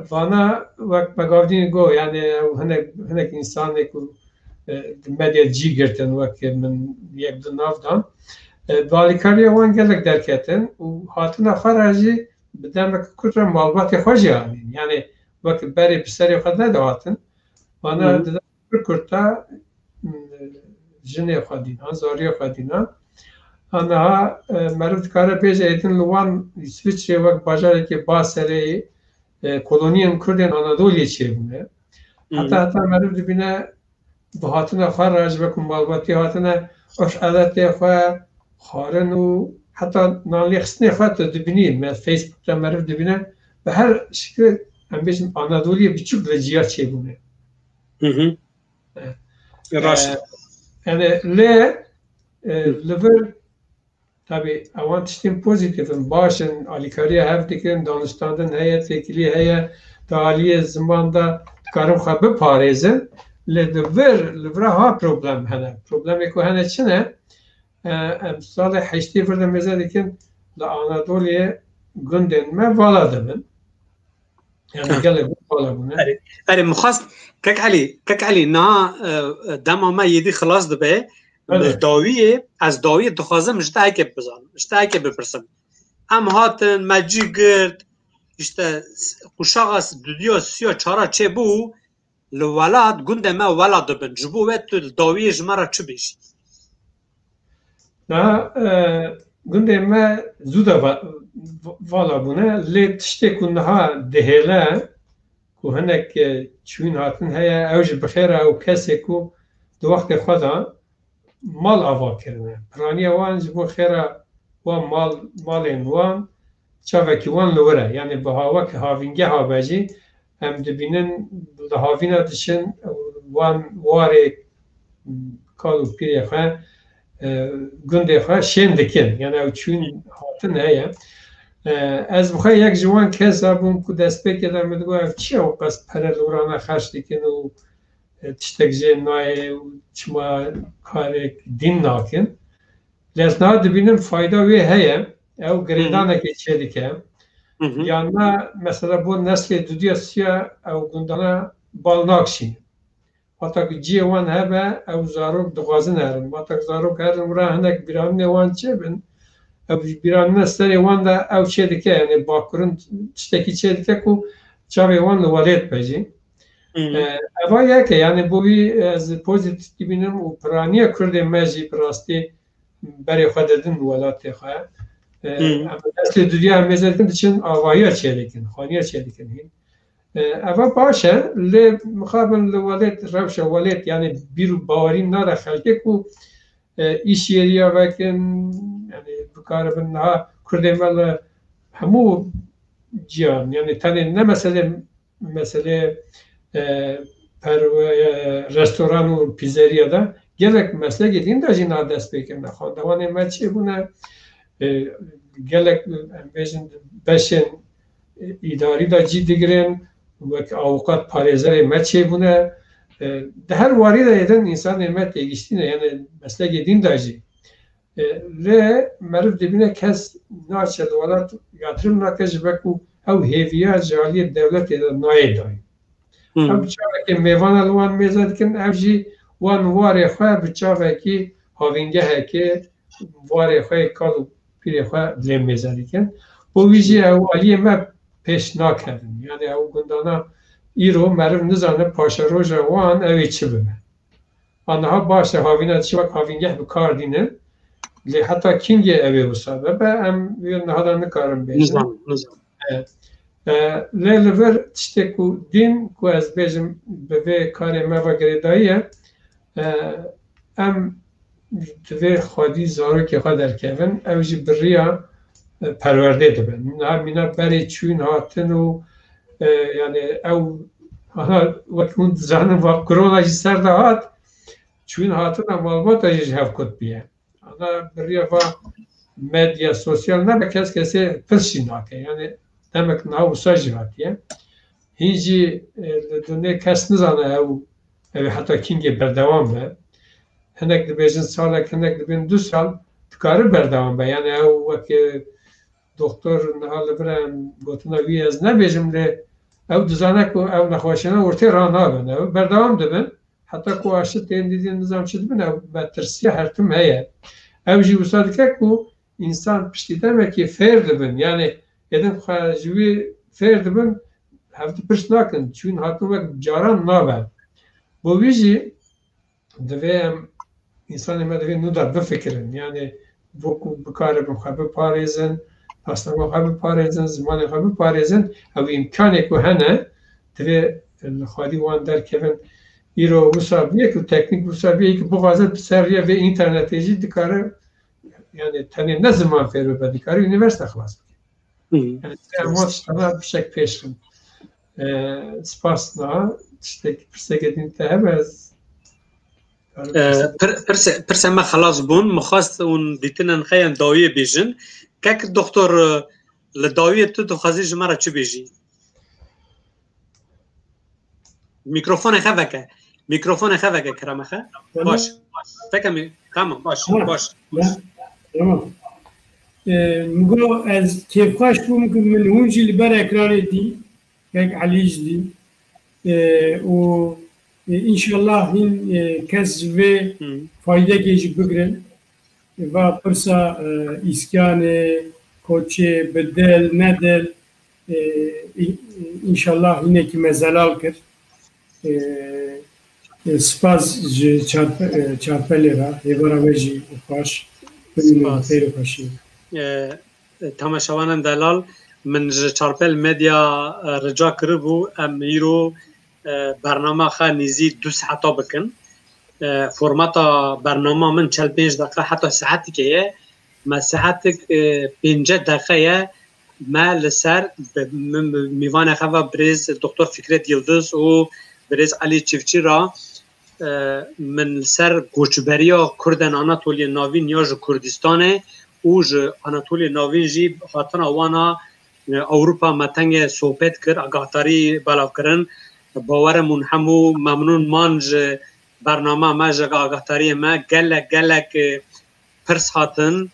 vana wek me gavdîn got, yani ew hinek, hinek însanê ku, e, di medya cî girtin, wek min yek du nav dan. E, bi alîkariya wan gelek derketin û hatina xwe re jî bi demeke kurt re malbatê xwe jî anîn. Yani wek berê bi serê xwe nedihatin. Vana Hı. di pir kurt de, m, jinê xwe dîna, zariyê xwe dîna. Aniha, e, meriv dikare bêje êdin li wan Îsviçrê wek bajarekê Baserê, e, koloniyên Kurdên Anadoliyê çêbûne. Hı. Heta heta meriv dibîne bi hatina xwe re ji ber ku malbatî hatine, urf edetê xwe, xwarin û heta nanlêxistinê xwe tu dibînî. Me Facebook de meriv dibîne, bi her şikil em bêjin Anadoliyê biçûk li ciya çêbûne. Hı hı. E, Rast. e, yani lê, e, Hı. li vir, tabii, ewan tiştên pozîtîf in, baş in, alîkariya hev dikin, danûstandin heye, têkilî heye, di aliyê ziman de dikarin xwe biparêzin. Lê di vir, li vira ha problem hene. Problemê ku hene çi ne? E, em salê heştê vir de mêze dikin, li Anadoliyê gundên me vala dibin. Yani Ha. gelek vala bûne. Erê, erê, min xwest, Kek Elî, Kek Elî, niha, e, e, dema me yêdî xilas dibe, Belê. Dawiyê, ez dawiyê dixwazim ji te heke bizanim, ji te heke bipirsim. Em hatin, me cî girt, işte, s-, quşaxa s-, dudiya siya çara çêbû, li welat, gundê me wela dibin. Ji bo we tu li dawiyê ji me re çi bêjî? Niha, e, gundê me zû de va-, va-, vala bûne, lê tiştê ku niha dihêle, ku hinek, e, çûyîn hatin heye, ew jî bi xêr e, ew kesê ku di wextê xwe de mal ava kirine. Piraniya wan ji bo xêra wan mal, malên wan, çavekî wan li wir e. Yani bi ha-, wek havîngeha be jî, em dibînin li havîna diçin, wan warê kal û pîrê xwe, e, gundê xwe şên dikin. Yani ew çûn hatin heye. E, ez bi xwe yek ji wan kesa bûm ku destpêkê de min digot, ev çi ye, ew qas pere li wirana xerc dikin û, e, tiştek jê nayê û çima karek din nakin. Lê ez niha dibînim fayda wê heye. Ew girêdanekê çêdike. Hı hı. Yanna mesela bo neslê dudiya siya ew gundana bal nakşînin. Wata ku cihê wan hebe, ew zarok dixwazin herin. Wata ku zarok herin wira hinek bîranînê wan çêbin, ew bîranîne serê wan de ew çêdike, yani bakurin tiştekî çêdike ku çavê wan li welêt be jî. Hı. E, eva yek e, yani bo wî ez pozîtîf dibînim û piraniya Kurdê me jî bi rastî berê xwe didin welatê xwe. E, Hı. em neslê dudiya em mêze dikin, diçin avahiya çêdikin, xaniya çêdikin hîn. E, eva baş e, lê mixabin li welêt, rewşa welêt, yani bîr û bawerî nare xelkê ku, e, îş yeriya vekin, yani bikaribin niha Kurdê me li hemû ciyan, yani tenê ne meselê meselê, e, perwe-, e, restoran û pîzeriya de gelek meslekê din de jî niha dest pê kirine. Xwendevanê me çêbûne, e, gelek, em bêjin, beşên, e, îdarî de cî digirin, wek awiqat parêzerê me çêbûne. E, di her warî de êdin însanê me têgiştîne, yani meslekê din de jî. E, lê meriv dibîne kes naçe li welat yatrim nake ji ber ku ew hêviya ji aliyê dewletê de nayê dayîn. Ew bi çavekê mêvana li wan mêze dikin, ev jî wan warê xwe bi çavekî havîngehekê warê xwe yê kal û pîrê xwe lê mêze dikin. Bo wî jî ew aliyê me pêş nakevin. Yani ew gundana îro meriv nizane paşeroja wan ew ê çi bibe. Aniha baş e, havîna dişî wek havîngeh bi kar dînin. Lê heta kîngê ew ê wisa be, be em wê niha de nikarin bêjin. Nizam, nizam. E, e, lê li vir tiştê ku dîn ku ez bêjim bi vê karê me ve girêdayî ye. E, em divê xwedî zarokê xwe derkevin, ew jî bi riya, e, perwerdê dibin. Niha mîna berê çûn hatin û, e, yani ew, aha, wek hûn dizanin, va korona jî ser de hat, çûn hatina malbata jî ji hev kut bûye. Ana bi riya va medya sosyal nebe kes kesê pirs jî nake. Yani demek niha wisa jî hatiye. Hîn jî, e, li dinê kes nizane ew, ew ê heta kîngê berdewam be. Hinek dibêjin salek, hinek dibên du sal, dikare berdewam be. Yani ew wek, e, doktor niha li vir em gotina wî ez nebêjim lê ew dizane ku ew nexweşiyana ortê ranabin. Ew berdewam dibin. Heta ku aşitên dîdin nizam çi dibin, ew metirsiya her tim heye. Ew jî wisa dike ku însan piştî demekê fêr dibin. Yani êdin xwe ji wî fêr dibin, hevdi pirs nakin. Çûn hatin wek caran nabe. Bo wî jî divê em, însanê me divê nû de bifikirin. Yani bo ku bikaribin xwe biparêzin, nasnama xwe biparêzin, zimanê xwe biparêzin, ew îmkanê ku hene, divê li xwedî wan derkevin. Îro wisa bûye ku teknîk wisa bûye ku bixwaze bi ser riya vê înternetê jî dikare, yani tenê ne ziman fêr bibe, dikare unîversîte xilas bike. Hı. Yani, em wan tiştana bi şek pêş xin. Ee, spas niha. Tiştek, pirseke din te hebe ez? Ee, pir-, pirse-, pirse me xelas bûn. Min xwest hûn dîtinên xwe yên dawiyê bêjin. Kek doktor, e, li dawiyê tu dixwazî ji me re çi bêjî? Mîkrofonê xwe veke. Mîkrofonê xwe veke, kerema xwe. Tamam. Baş. Veke mi-, tamam, baş, tamam, baş, baş. Ya, tamam. Ee, min got, ez kêfxweş bûm ku min hûn jî li ber ekranê dî, kek Elî jî dî. Ee, û, e, înşallah hîn, e, kes ji vê Hı. faydekê jî bigirin. Va pirsa, e, îskanê, koçê, bi dil, ne dil, e, î-, înşallah hinekî me zelal kir. E, e, spas ji çarpe-, e, çarpelê re, hêvara we jî xweş. Bimînin Spas. Xêr û xweşî. E, e, temaşevanên delal, min ji Çarpel Medya, e, rica kiribû, em îro, e, bernama xwe nêzî du saeta bikin. E, formata bernama min çel pênc deqe heta saetikê ye. Me saetik, e, pêncî deqe ye. Me li ser bi-, min bi mîvanê xwe ve birêz doktor Fikret Yildiz û birêz Elî Çiftçî re, e, min li ser koçberiya Kurdên Anatoliyê Navîn ya ji Kurdistanê û ji Anatoliyê Navîn jî hatina wana, e, Ewropa me tengê sohbet kir, agahdarî belav kirin. Bawerim hûn hemû memnûn man ji bernama me, ji agahdariyê me. Gelek, gelek, e, pirs hatin.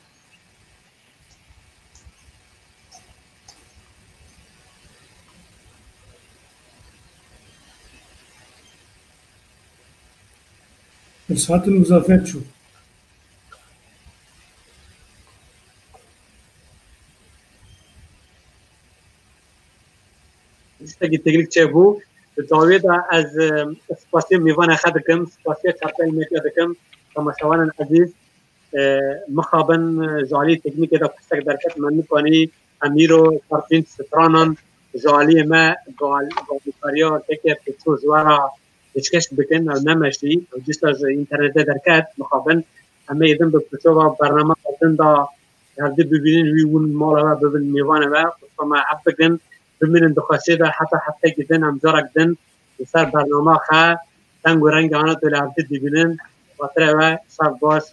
Pirs hatin, Muzaffer çû. Tiştekî teknîk çêbû. Di dawiyê de ez, e, spasiya mîvanê xwe dikim, spasiya Çarpel Medya dikim, temaşevanên ezîz. E, mixabin, e, ji alî teknîkê de pirsek derket, me nikanî em îro ser pênc stranan ji aliyê me, bi al-, bi alîkariya keke Pêço ji we re pêşkeş bikin, ew nemeşî, ew dîsa ji înternetê derket, mixabin em ê êdin bi Pêço ve bernama din de hevdî bibînin, wî hûn mala we bibin mêvanê we, xwesta me ef bikin, bimînin di xweşiyê de heta heftekî din, em carek din li ser bernama xwe deng û rengê Anatolê hevdî dibînin. Xatirê we şev baş,